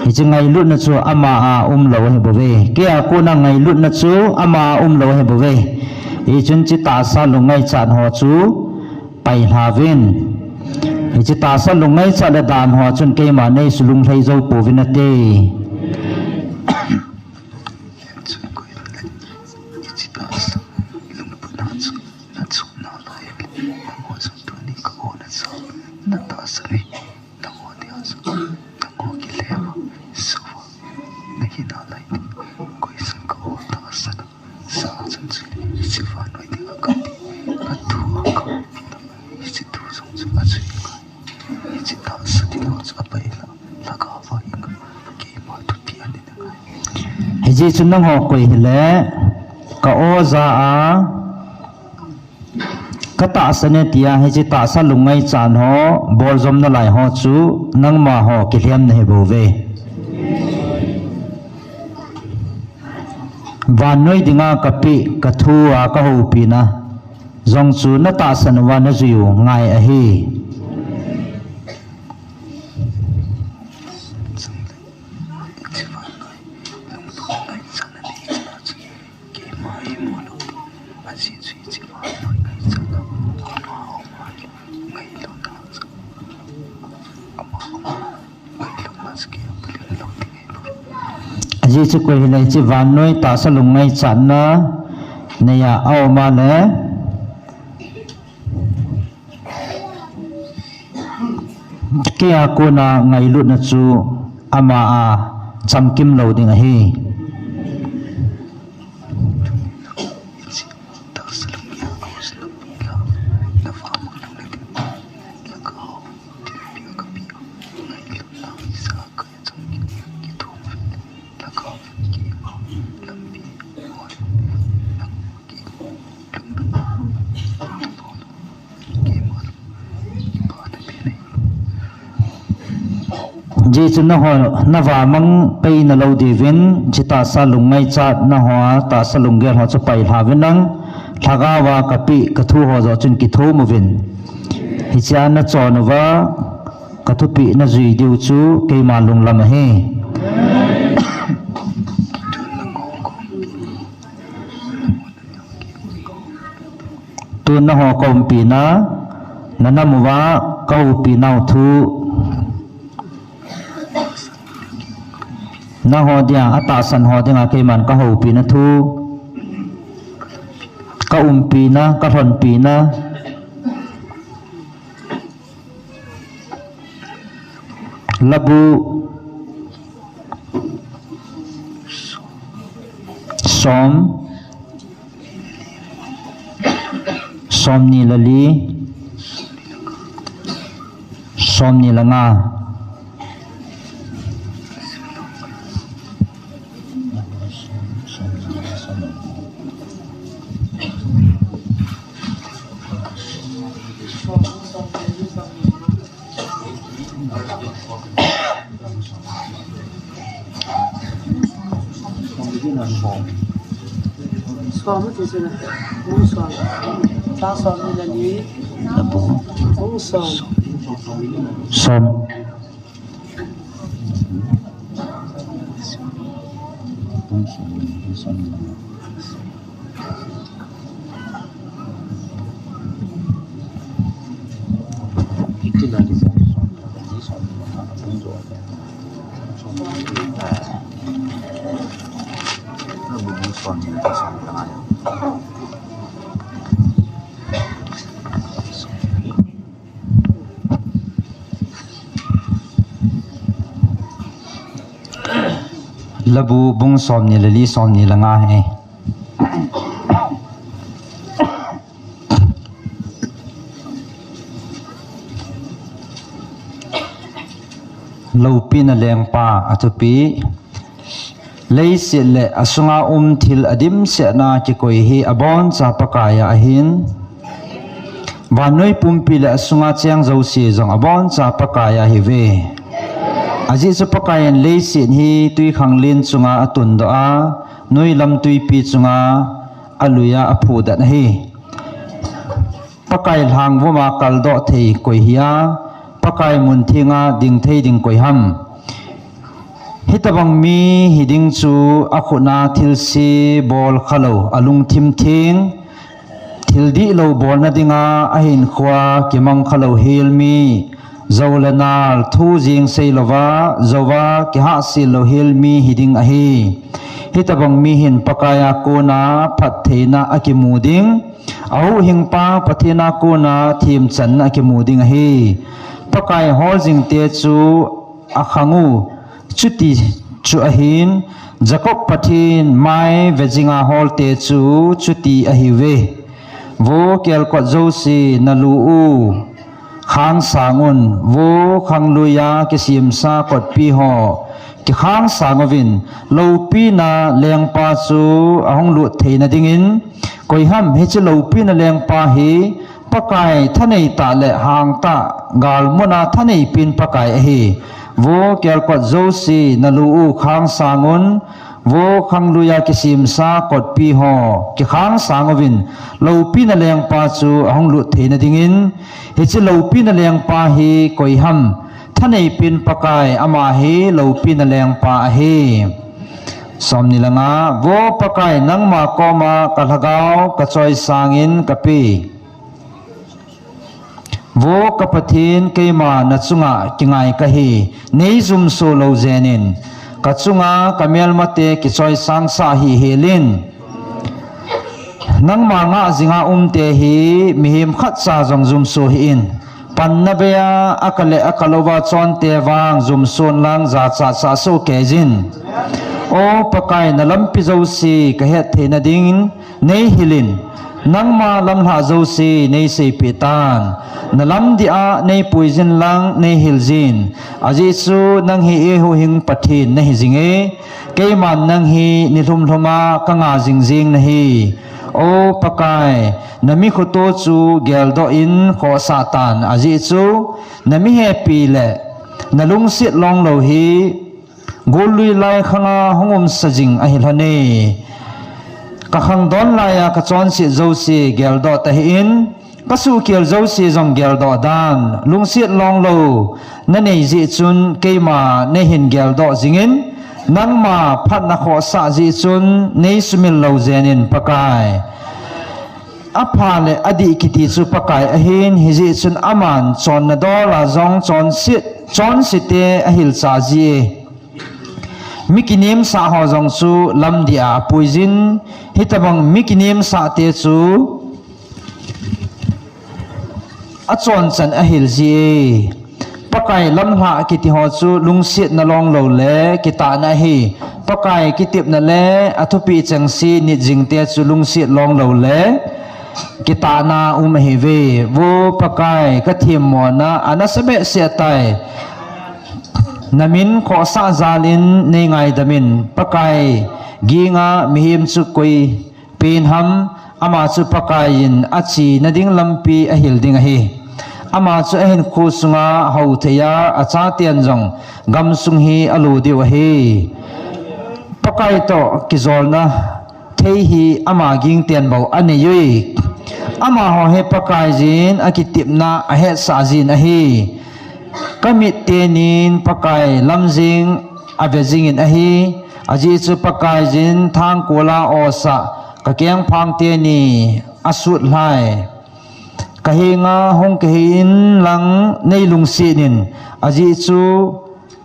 Hiche ngailutna chu ama a umlou ahibouve. Keiya kona ngailutna chu ama a umlou ahibouve. Hichun hiche tahsa lungngaichat ho chu pailhauvin. Hiche tahsa lungngaichat le dan ho chun keima neisulunglhai jou pouvin nate. Hijeh chun nangho koi hile, ka-o ja a, katahsan e tia hiche tahsa lungngaichat ho boljom nalai ho chu nangma ho kilhem nahibouve. Vannoi dinga kapeh, kathua kahoupina jong chu natahsan uva najui u ngai ahi. Ajeh chu koi hile hiche vannoi tahsa lungngaichatna neiya aum ahile, keiya kona ngailutna chu ama a chamkim lou ding ahi. Ajeh chu nangho navamang pei nalou diuvin, chutahsa lungngaichat nangho tahsa lunggel ho chu pailha uvin lang, lhagao a kapeh kathu ho joh chun kithum uvin. Hichea nachon uva kathupeh najui diu chu keima lunglam ahi. Tun nangho kaumpina, nanam uva kahoupinau thu, nangho dia, atahsan ho dinga keiman kahoupina thu, kaumpina, kalhonpina, Labu som, somni le li, somni le nga. Som ti sina. Bung som. Chang somni le li. Bung som. Som. Labu bung somni le li, somni le nga ahi. Loupina lengpa athupi. Leiset le asunga um thil adimsetna kikoi hi aboncha Pakaiya ahin, vannoi pumpi le asunga cheng jouse jong aboncha Pakaiya ahiuve. Ajeh chu Pakaiyin leiset hi twikhanglen chunga atundoh a, noilam twipi chunga aluiya aphudet ahi. Pakai lhangvuma kaldoh thei koi hia, Pakai munthenga dingthei ding koi ham? Hitobang mi hiding chu akhutna thilse bol khalou, alungthim theng, thil dihlou bolna dinga ahinkhoa kimang khalou helmi, jou le nal, thu jeng seilouva, jouva kihahsel lou helmi hiding ahi. Hitobang mi hin Pakaiya kona phattheina akimu ding, ahuhhingpa Pathen a kona themchanna akimu ding ahi. Pakai hol jingte chu akhang u, chuti chu ahin, Jacob Pathen mai vejinga holte chu chuti ahiuve. Vo kelkot jouse nalu u, khang sang un, vo khangluiya kisemsa kotpi ho, kikhang sang uvin, loupina lengpa chu ahung lut theina dingin, koiham hiche loupina lengpa hi Pakai thanei tah le hangtah, galmuna thaneipen Pakai ahi. Vo kelkot jouse nalu u khang sang un, vo khangluiya kisemsa kotpi ho, kikhang sang uvin, loupina lengpa chu ahung lut theina dingin, hiche loupina lengpa hi koiham? Thaneipen Pakai, ama hi loupina lengpa ahi. Somni le nga, vo Pakai, nangma koma kalhagao kachoisangin kape. Vo ka Pathen, keima nachunga kingai kahi, neijumso lou jenin, kachunga kamelmate kichoisangsah hih helin. Nangma ngah jinga umte hi mihem khatcha jong jumso hih in. Panna beiya akah le akah louva chonte vang jumson lang jachat sah soh keijin. O Pakai, nalampi jouse kahet theina dingin neihilin, nangma lamlhah jouse neiseipeh tan. Nalamdih a neipuijin lang neihil jin. Ajeh chu nang hi eihuhhing Pathen nahi jinge. Keiman nang hi nilhum lhuma kanga jing jeng nahi. O Pakai, nami khoto chu geldoh in khohsah tan, ajeh chu nami hepi le Na lungset longlou hi, gullui lai khanga hung umsa jing ahi lhon e. Ka khangdon laiya ka chonset jouse geldoh tahih in, ka suhkhel jouse jong geldoh dan, lungset longlou na nei jeh chun keima nei hin geldoh jingin, nangma phatna khohsah jeh chun nei sumil lou jenin Pakai. Apha le adih kiti chu Pakai ahin, hijeh chun aman chonna dola jong chonset, chonsete ahilchah ji e. Mi kinemsah ho jong chu lamdih a apuijin, hitobang mi kinemsahte chu achonchan ahil ji e. Pakai lamlhah kiti ho chu lungsetna longlou le kitahna ahi. Pakai kitepna le athupeh chengse nit jingte chu lungset longlou le kitahna um ahiuve. Vo Pakai, ka themmona anasa behseh tai. Na min khohsah jalin nei ngaidamin, Pakai, ginga mihem chu koi pen ham, ama chu Pakaiyin achena ding lampi ahil ding ahi. Ama chu ahinkho sunga hou theiya, achaten jong gamsung hi alo diu ahi. Pakai toh kijolna thei hi ama gingten bou anei ui. Amaho hi Pakaiyin akitepna ahetsah jin ahi. Ka mit tenin Pakai lam jeng ave jingin ahi. Ajeh chu Pakaiyin thangkola osah ka kengphang teni asut lhai. Ka henga hung kahin lang nei lungsetin, ajeh chu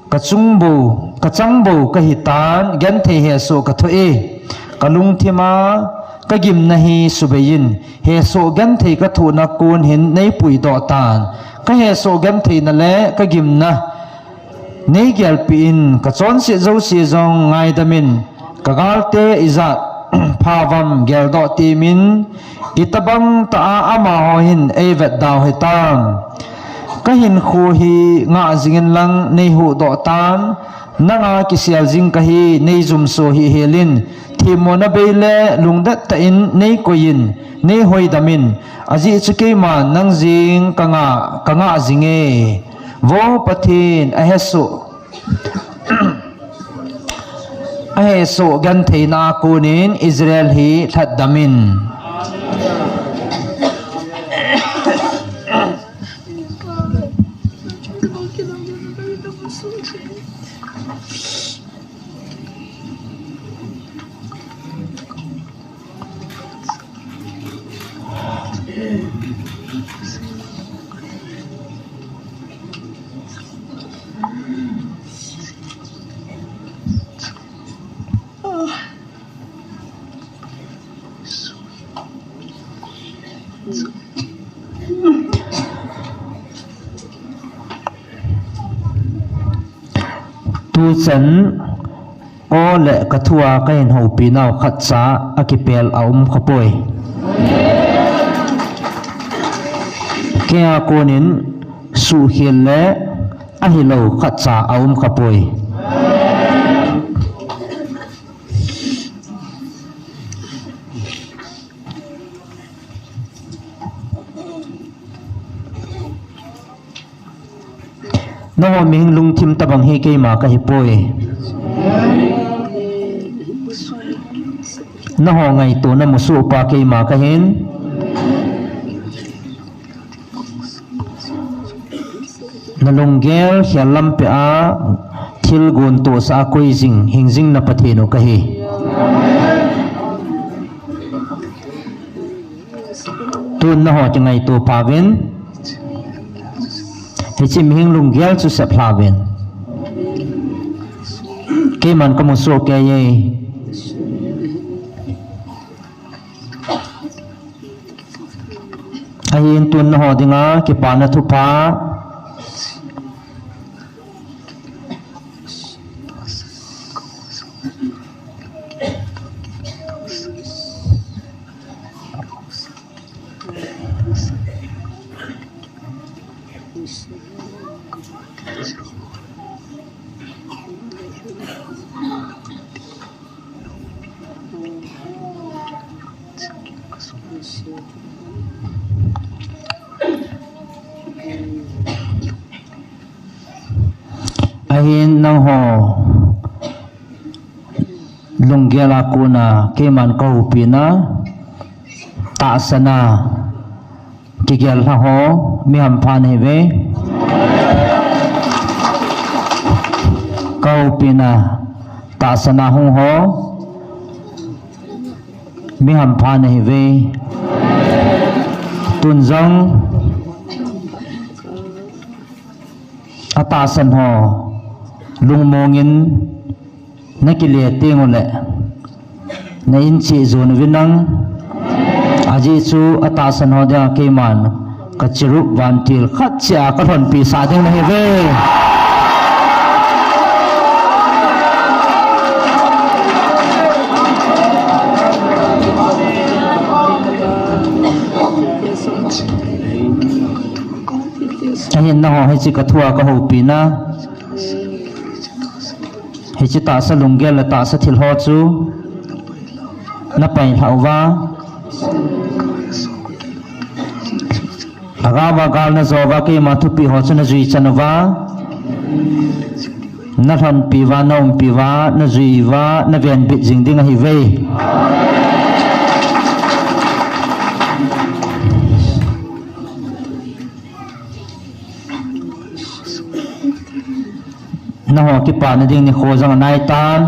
ka chung bou, ka chang bou kahitan, genthei hesoh kathoh e. Ka lungthima ka gimna hi subeiyin, hesoh genthei kathohna kon hin nei puidoh tan. Ka hesoh gentheina le ka gimna nei gelpeh in, ka chonset jouse jong ngaidamin, ka galte ijat phavam geldoh temin, itobang tah a amaho hin eivetdau hitam. Ka hinkho hi ngah jingin lang nei huhdoh tan, nanga kisel jing kahi nei jumso hih helin, themmona bei le lungdet tah in nei koiyin, nei hoidamin, ajeh chu keiman nang jeng ka ngah, ka ngah jinge. Vo Pathen, ahesoh, ahesoh gentheina a konin Israel hi lhatdamin. Tuchan o le ka thua ka hin houpi nau khatcha a kipel a um khapoi. Kei a konin suhkhel le ahilou khatcha a um khapoi. Nangho mihing lungthim tabang hi keima kahipoi. Nangho ngaitona musohpa keima kahin. Na lunggel khel lampi a thil gontohsa a koi jing, hing jing na Pathen u kahi. Tun nangho kingaito phauvin. Hiche mihing lunggel chu sep lhauvin. Keiman kamusoh kei e. Ahin tun nangho dinga kipana thupha. Ahin nangho lunggel a kona keiman kahoupina tahsana kigel lha ho, mi hampha nahiuve. Kahoupina tahsana hung ho, mi hampha nahiuve. Tun jong atahsan ho lungmong in nakile teng uleh na in cheh jon uvin lang, ajeh chu atahsan ho dinga keiman ka cherub vantil khat cheh a kalhonpi sah ding nahiuve. Ahin nangho hiche kathua kahoupina, hiche tahsa lunggel le tahsa thil ho chu napai lhah uva, lhagao a gal najo uva, keima thupeh ho chu najui chan uva, nalhonpi uva, naumpi uva, najui uva, navenbit jing ding ahiuve. Nangho kipana ding nikho jong anaitan.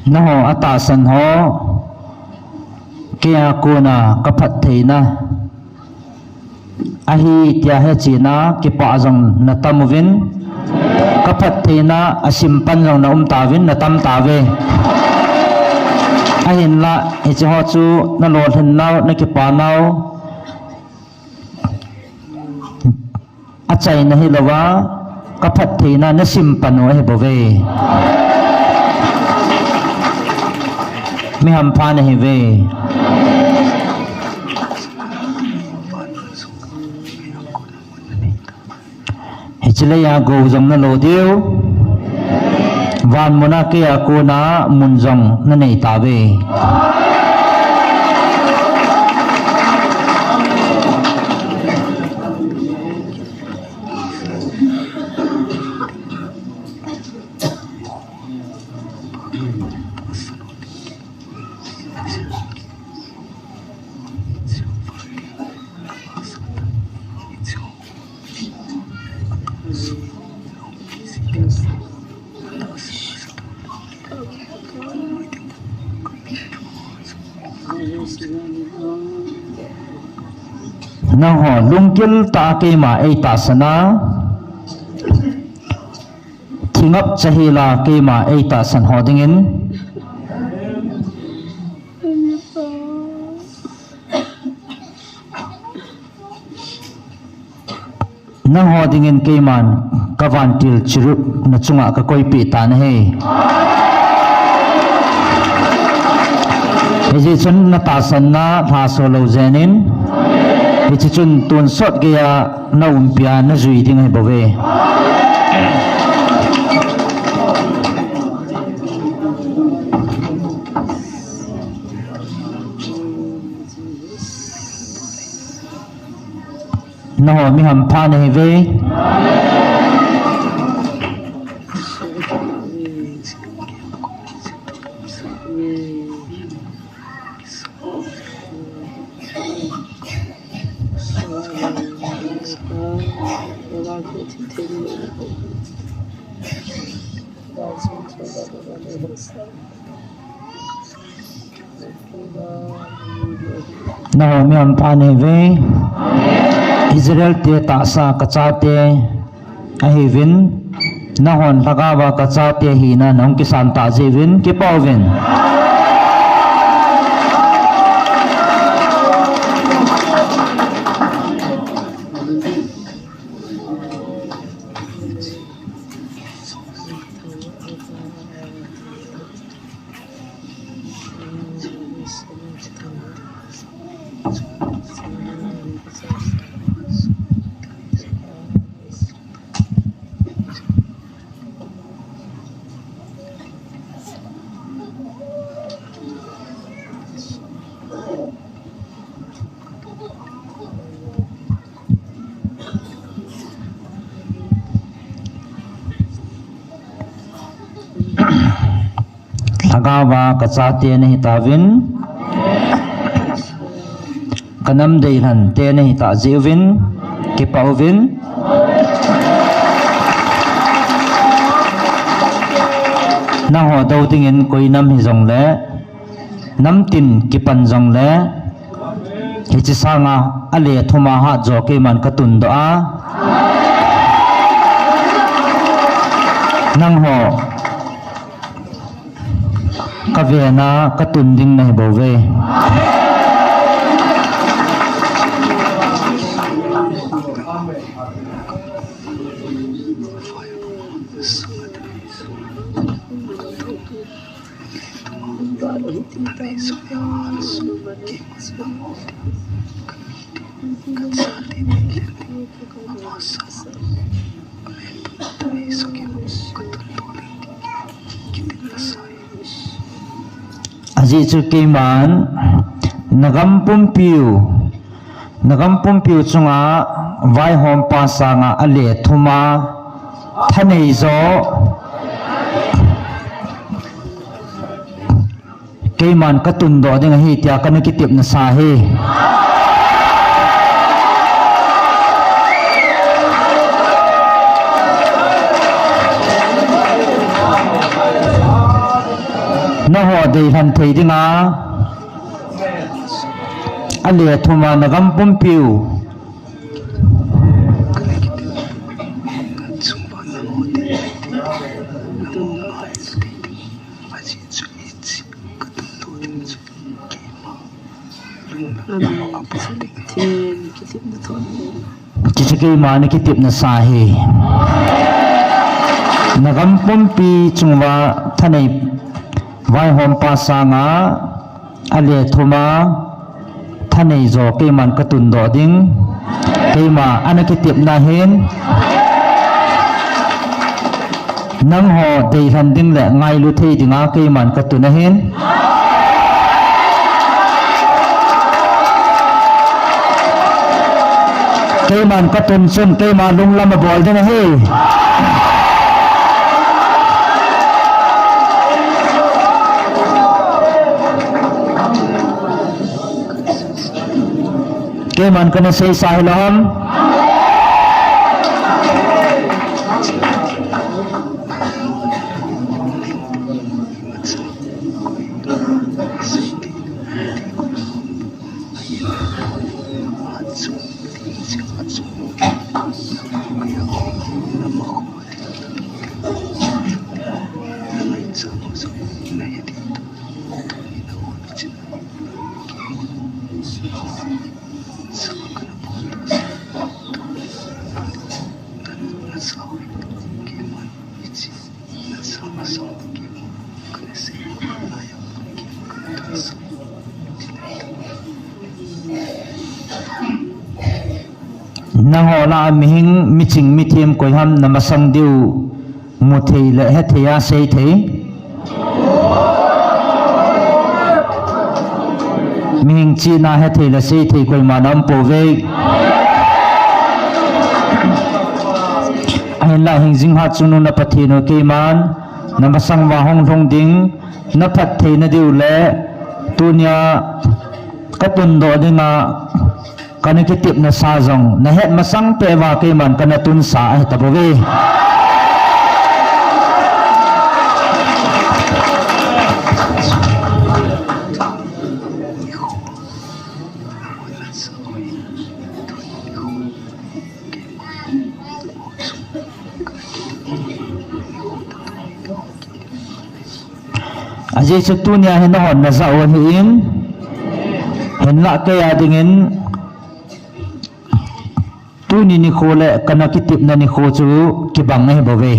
Nangho atahsan ho, keia kona kaphattheina ahi tia hechena kipah jong natam uvin, kaphattheina asimpan jong naum tauvin, natam tauve. Ahinla hiche ho chu nalolhin nau, nakipa nau achaina hilouva, kaphattheina nasimpan u ahibouve. Mi hampha nahiuve. Hiche leia gou jong nalo diu, vanmuna keia kona mun jong nanei tauve. Nangho lunggil tah a keima eitahsan a, thingap chahila keima eitahsan ho dingin, nangho dingin keiman kavantil cherub nachunga kakoipeh tan ahi. Hijeh chun natahsanna lhaso lou jengin, hiche chun tonsot geiya naumpia najui ding ahibouve. Nangho mi hampha nahiuve. Nangho mi hampha nahiuve. Israel te tahsa kachate ahiuvin, nanghon lhagaova kachate hina nahung kisan tah jeh uvin kipa uvin. Lhagaova kachate nahitauvin, kanam deilhante nahitah jeh uvin, kipah uvin. Nangho dou dingin koi nam hijongle, namtin kipan jongle, hiche sanga ale thuma hatjo keiman katundoh a, nangho kavena katun ding nahibouve. Ajeh chu keiman nagam pumpiu, nagam pumpiu chunga vaihompa sanga ale thuma thanei jo keiman katundoh ding ahi tia kana kitepna sa hi. Nangho deilhen thei dinga ale thuma nagam pumpiu Hiche keima ana kitepna sa hi. Nagam pumpi chunguva thanei vaihompa sanga ale thuma thanei jo keiman katundoh ding. Keima ana kitepna hin. Nangho deilhen ding le ngailu thei dinga keiman katun ahin. Keiman katun chun keima lunglam abol ding ahi. Keiman kana seisa hilou ham. Nangho lah a mihing, miching, mithem koi ham namasang diu mu thei le he thei a sei thei. Mihing chihna he thei le sei thei koima na um pouve. Ahinlah hingjing hat chungnung na Pathen u keiman namasang uva hung lhung ding, na phattheina diu le tunia katundoh dinga kana kitepna sa jong nahet masang peh uva keiman kana tunsa ahi tabouve. Ajeh chu tunia hin nahon najah u ahin, hinlah kei a dingin tuni nikho le kana kitepna nikho chu kibang ahi bouve.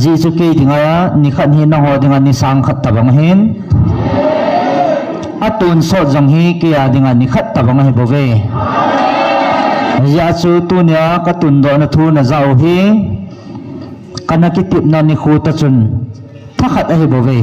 Ajeh chu kei dinga nikhat hi nangho dinga ni sang khat tabang ahin, atonsot jong hi kei a dinga nikhat tabang ahi bouve. Ajeh chu tunia katundohna thu najah u hi, kana kitepna nikho tah chun thakhat ahi bouve.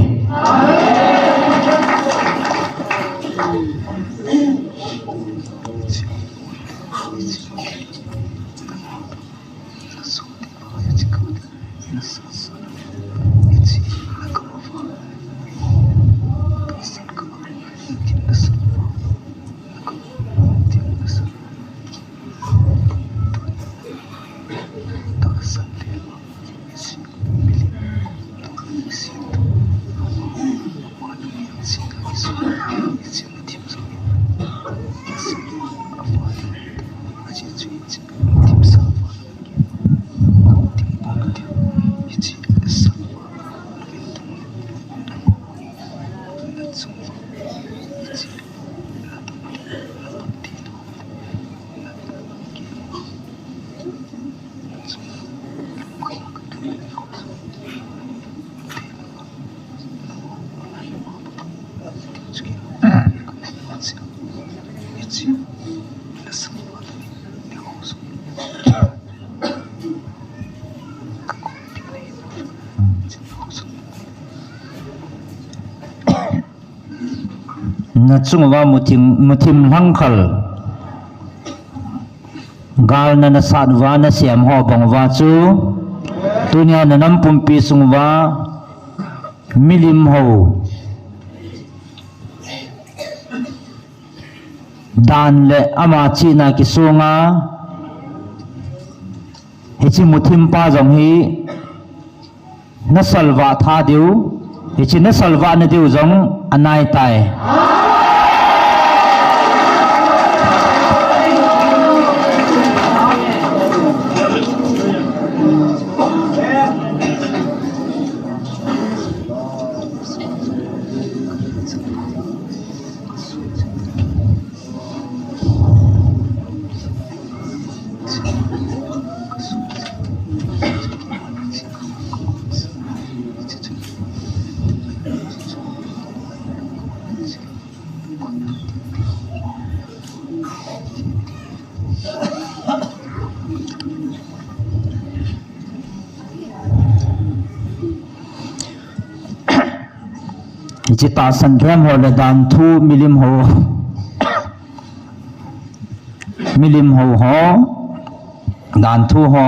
Nachung uva muthim, muthim lhangkhal galna nasat uva nasem ho bang uva chu, tunia nanam pumpi sung uva milim ho dan le ama chihna kisunga, hiche muthim pa jong hi nasalvah tha diu, hiche nasalvah na diu jong anaitai. Hiche tahsan lhem ho le danthu milim ho, milim ho ho, danthu ho,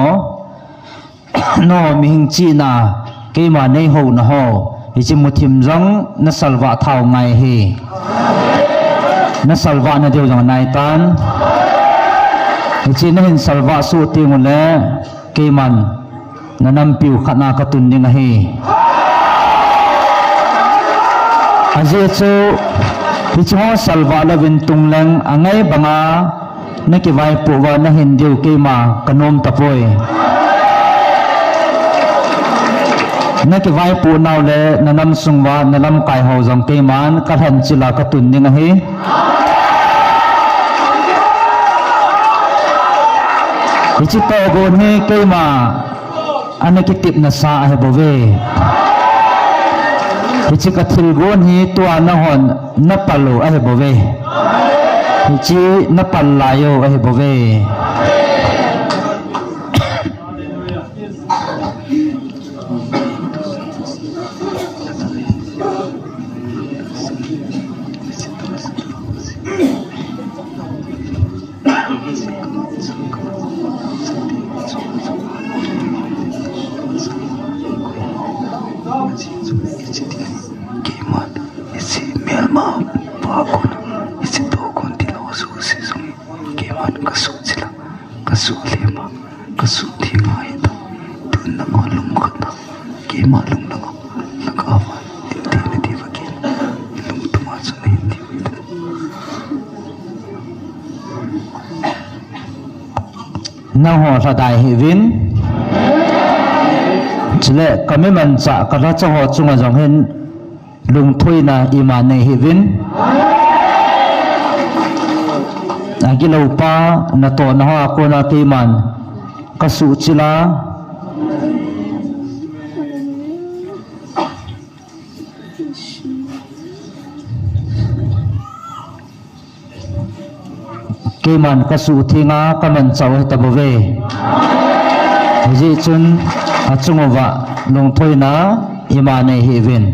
nangho mihem chihna, keima neihouna ho, hiche muthim jong nasalvah thau ngai ahi. Nasalvah na diu jong anaitan. Hiche nahin salvah soh teng ule, keiman nanampiu khatna katun ding ahi. Ajeh chu, hiche ho salvah louvin tungleng angai banga nakivaipoh uva nahin diu keima kanom tapoi. Nakivaipoh nau le nanam sung uva nalamkai ho jong keiman kalhan chila katun ding ahi. Hiche tohgon hi keima ana kitepna sa ahi bouve. Hiche kathilgon hi tua nanghon napal u ahi bouve. Hiche napal lai u ahi bouve. Keiman hiche melma pa kon, hiche tohgon tilou jouse jong keiman kasuh chila, kasuh lema, kasuh thenga hita. Tun nangho lungkhatna, keima lung langa, laka va, tin te na diuva ken, lungtunga chu nahin diu hita. Nangho lhadai hih uvin. Chule kamimanchah kalhacha ho chunga jong hin lungthoina ima nei hih uvin. Agilou pa natohna hoa kona keiman kasuh chila. Keiman kasuhtheng a kamanchah u ahitabouve. Hijeh chun achung uva lungthoina ima nei hih uvin.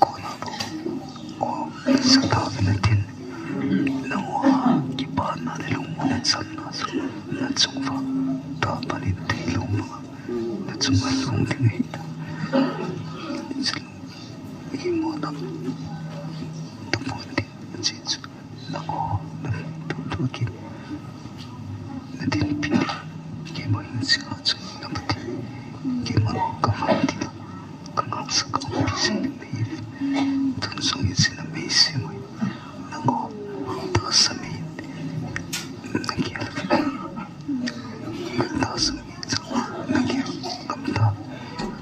Kona bou, o, satauvin atin. Nangho kipana le lungmonna chamna jong nachung uva, tapanin theilou manga nachung uva lhung ding ahi. Imona tapon ding ahi chu. Nangho, tu, tu, kin. Nadinpi, keima hing sing a chu napati. Keima kavan ding. Kangah sa kaumpi sing nei. Tun sung in sina mei sing ui. Nangho, tahsa mei. Nagel. Tahsa mei. Nagel. Kamta.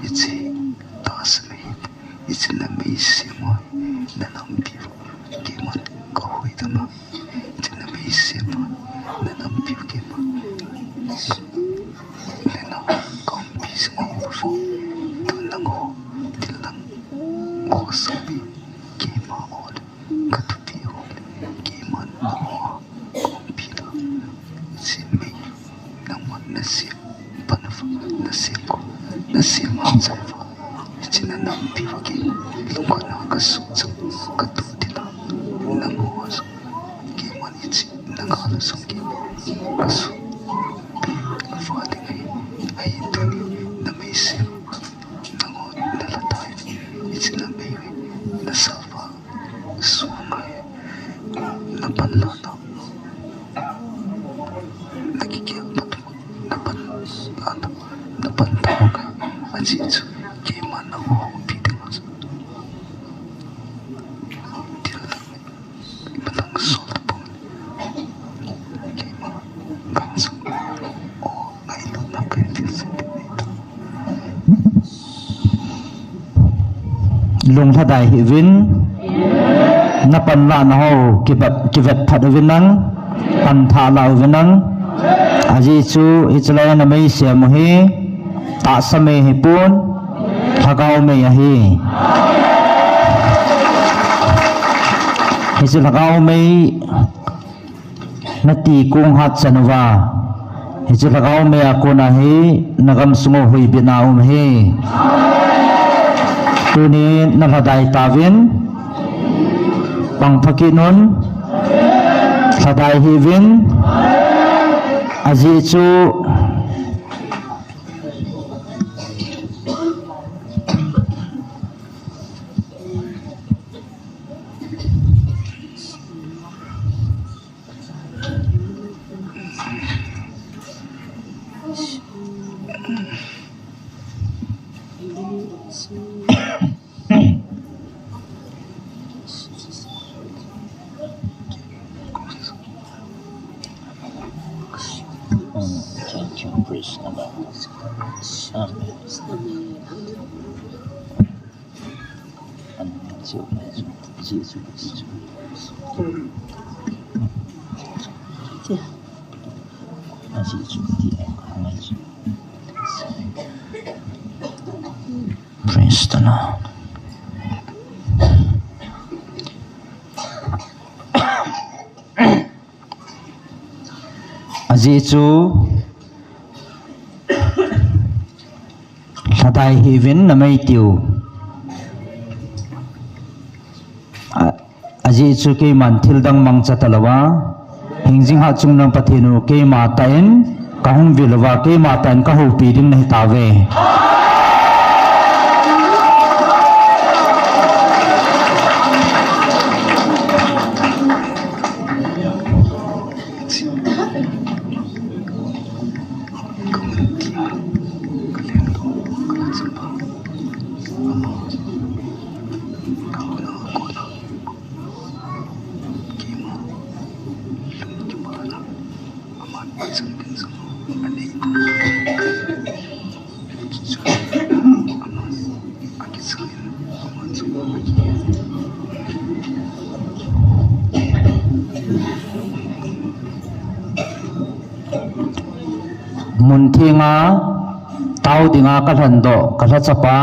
Ichi. Tahsa mei. Ichi na mei sing ui. Nanampi. Keiman kahoitama. Ichi na mei sing ui. Nanampi keima. Nena kaumpi sing ui. Tun nangho. Til nang. Khosa mei. Keima ol. Katupi ol. Keiman nangho. Kaumpi na. Ichi mei. Nangman nasem, panfa, nasem ko, nasem hamjat fa. Ichi nanampi fa ke, lungkhat na kasuh chang, katu dina, nangho asu. Keiman ichi, nangho na sung ke, kasuh. Fa ding ahi, ahi tuni, namei sem, nangho, nalhatai, ichi namei, nasalva. Sungai, napan lana, nakikil patu, napan lana, napan thakai, aji chu, keima nangho houpi ding ahi. Til na, imatang sol tapon, keima, kansung, o, ngailutna kahin tilse. Lunglhadai hih uvin, napan lana ho kivet, kivet phat uvin lang, pan thah la uvin lang. Ajeh chu, hiche lai a namei sem u hi, tahsa mei ahipon, lhagao mei ahi. Hiche lhagao mei, nati kong hat chan uva. Hiche lhagao mei a kona hi nagamsung u huhbitna um ahi. Tuni nalhadai tauvin. Pang pha kit un. Lhadai hih uvin. Ajeh chu Thank you, praise the Lord. Amen. Praise the Lord. Ajeh chu lhadai hih uvin namei tiu. A, ajeh chu keiman thil dang mangcha talouva, hingjing hatchungnung Pathen u keima tah in kahung vil uva, keima tah in kahoupi ding nahi tauve. Mun thenga Tao dinga ka lhendoh, ka lhachapa.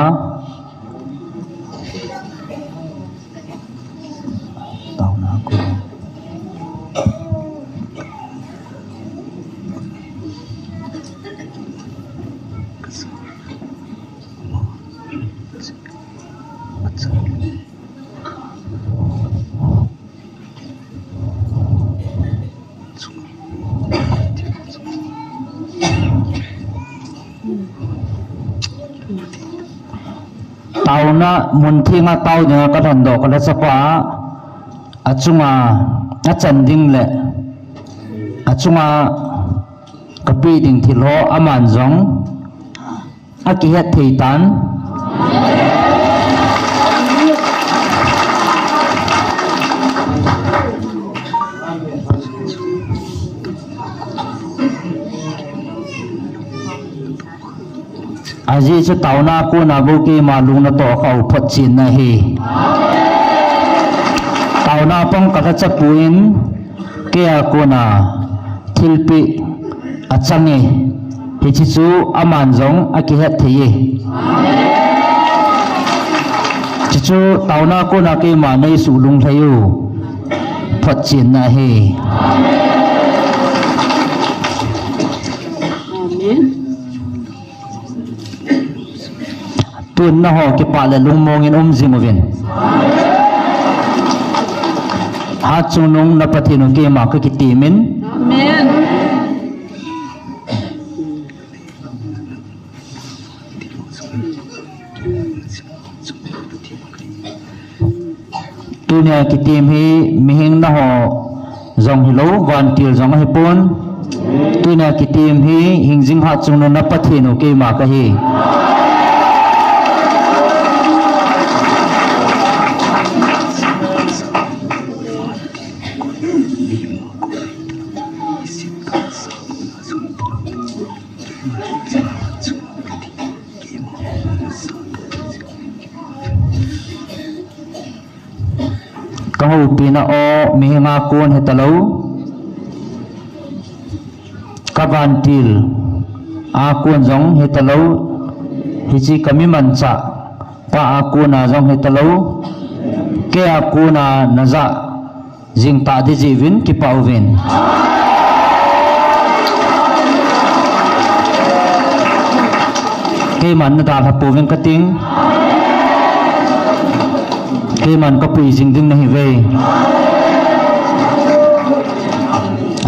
Taona ko. Taona mun thenga tao dinga ka lhendoh ka lhachapa, achunga achan ding le achunga kapeh ding thil ho aman jong akihet thei tan. Ajeh chu taona kona bou keima lung natoh kha u photchenna ahi. Taona pang ka lhachapu in keia kona thilpeh achange. Hiche chu aman jong akihet thei e. Chuchu taona kona keima neisuh lunglhai u photchenna ahi. Amen. Tun nangho kipah le lungmong in um jing uvin. Hatchungnung na Pathen u keima kakitemin. Amen. Tunia kitem hi mihing nangho jong hilou, vantil jong ahipon. Tunia kitem hi hingjing hatchungnung na Pathen u keima kahi. Ka houpina o, mihing a kon hitalou, ka vantil a kon jong hitalou, hiche ka mi manchah pa a kon a jong hitalou, kei a kon a najah jing tadih jeh uvin kipah uvin. Keiman nadalha pouvin kating. Keiman kapui jing ding nahiuve.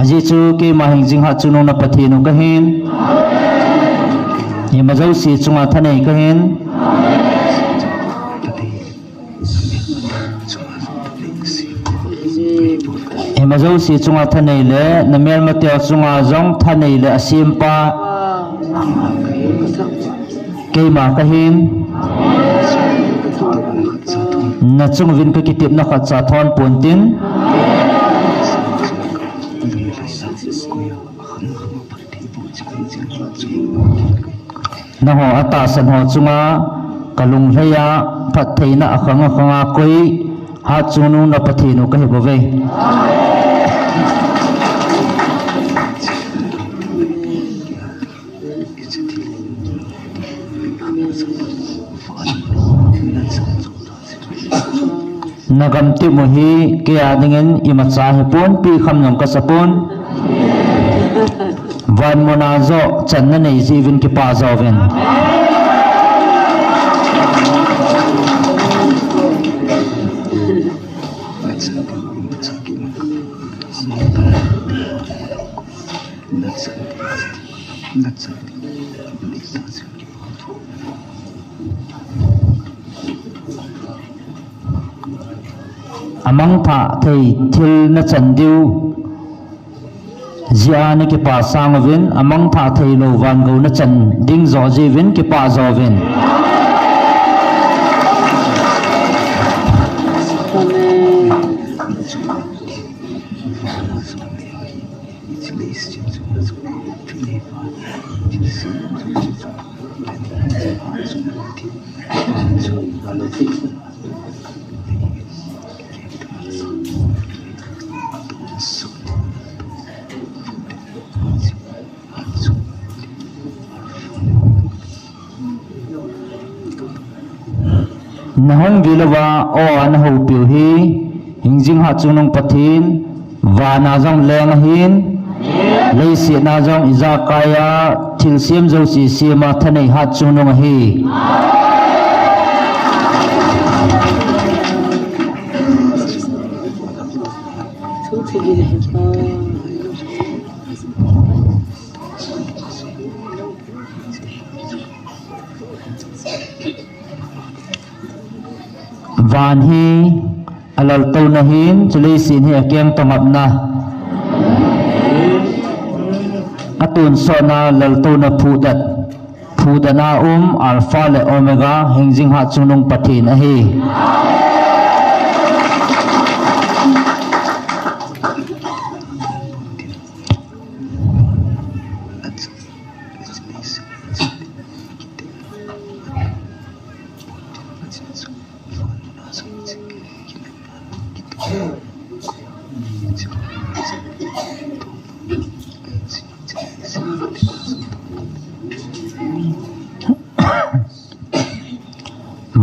Ajeh chu keima hingjing hatchungnung na Pathen u kahin. Ima jouse chunga thanei kahin. Ima jouse chunga thanei le, na melmateu chunga jong thanei le asempa keima kahin. Na chung uvin kakitepna khatcha thon pontin. Nangho atahsan ho chunga kalunglhai a phattheina akhang akhang a koi hatchungnung na Pathen u kahi bouve. Na gamtep u hi kei a dingin imacha hipon, pi kham jong kasa pon. Van muna joh channa nei jeh uvin kipah jouvin. Amangthah thei thil nachan diu jeh a nakipah sang uvin, amangthah theilou vangou nachan ding joh jeh uvin kipah jouvin. Nahung vilouva, o, nahoupiu hi, hingjing hatchungnung Pathen, vana jong leng ahin, leiset a jong ijakai a, thilsem jouse sem a thanei hatchungnung ahi. Van hi alaltouna ahin, chuleiset hi akengto ngapna, atonsotna laltouna phudat, phudatna um Alpha le Omega, hingjing hatchungnung Pathen ahi.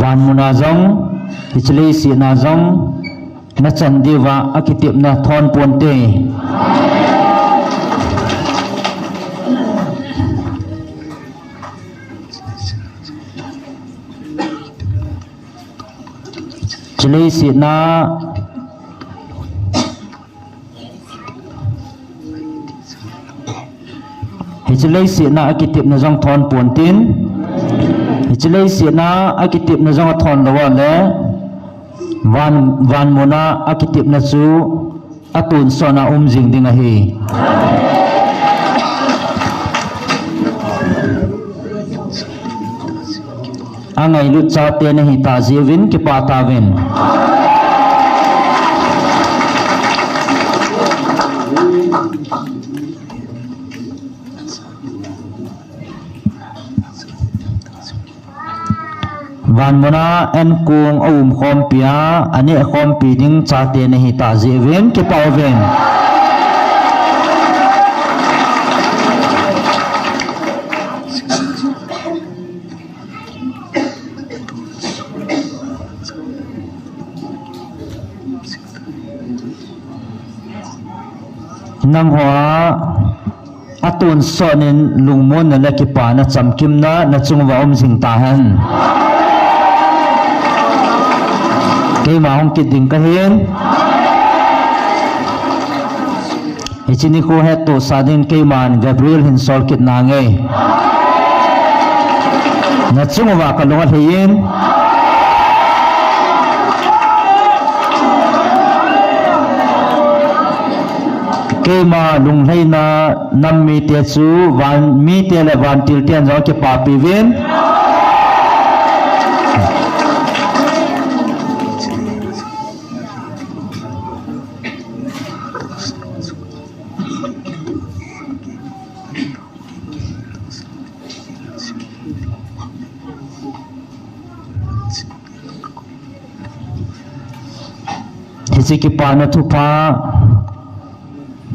Van muna jong, hiche leiset a jong, nachan diuva akitepna thon ponte. Hiche leiset a, hiche leiset a akitepna jong thon ponte. Hiche leiset a akitepna jong athon lou a le, van, van muna akitepna chu atonsotna um jing ding ahi. Angailut chate nahi tah jeh uvin kipah tauvin. Van muna ankong aum khompi a, aneh khompi ding chate nahi tah jeh uvin, kipah uvin. Nangho a atonsot in lungmonna le kipana chamkimna nachung uva um jing tahen. Keima hung kit ding kahin. Hiche nikho hettohsah dingin keiman Gabriel hin sol kit nange. Nachung uva kalung alhai in. Keima lunglhaina nam mite chu van mite le vantil ten jong kipapi uvin. Hiche kipana thupha,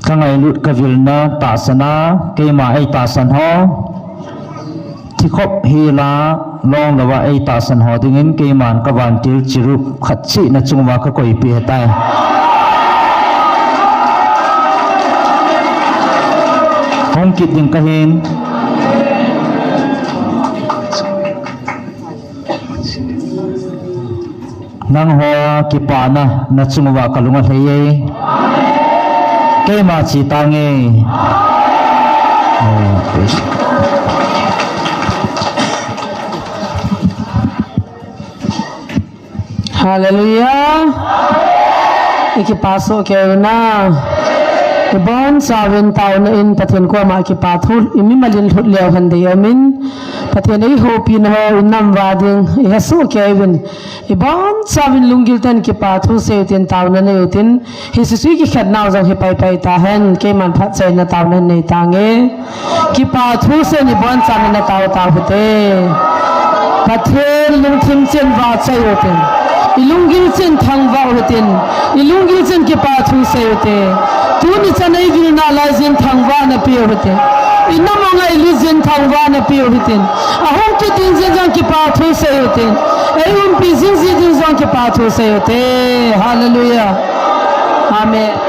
kangailut kavilna tahsan a, keima eitahsan ho, thikhop hila long louva eitahsan ho dingin keiman kavantil chirup khat cheh nachung uva kakoipeh ahitai. Hung kit ding kahin. Nangho kipana nachung uva kalung alhai e. Keima che tange. Oh, praise. Hallelujah. Ikipa soh kei uvin. Ibonchauvin taona in Pathen koma kipa thu, imimal in lhut leu hen dei umin. Pathen in eihoupi nau, inam uva ding, ihesoh kei uvin. Ibonchauvin lunggil tah in kipa thu seiyu tin taona neiyu tin, hiche sui kikhen nau jong hi paipai tahen, keiman phatchaina taona nei tange. Kipa thu seiyu in ibonchauvin natao tao hite. Pathen lungthim cheh in vahchoi u hitin, ilunggil cheh in thangvah u hitin, ilunggil cheh in kipa thu seiyu hite. Tuni chan eivilna laijin thangvahna peh u hite. Inam u ngai lut jing thangvahna peh u hitin. Ahung kit ding jeh jong kipa thu sei u hitin. Eiumpi jing jeh ding jong kipa thu sei u hite. Hallelujah. Amen.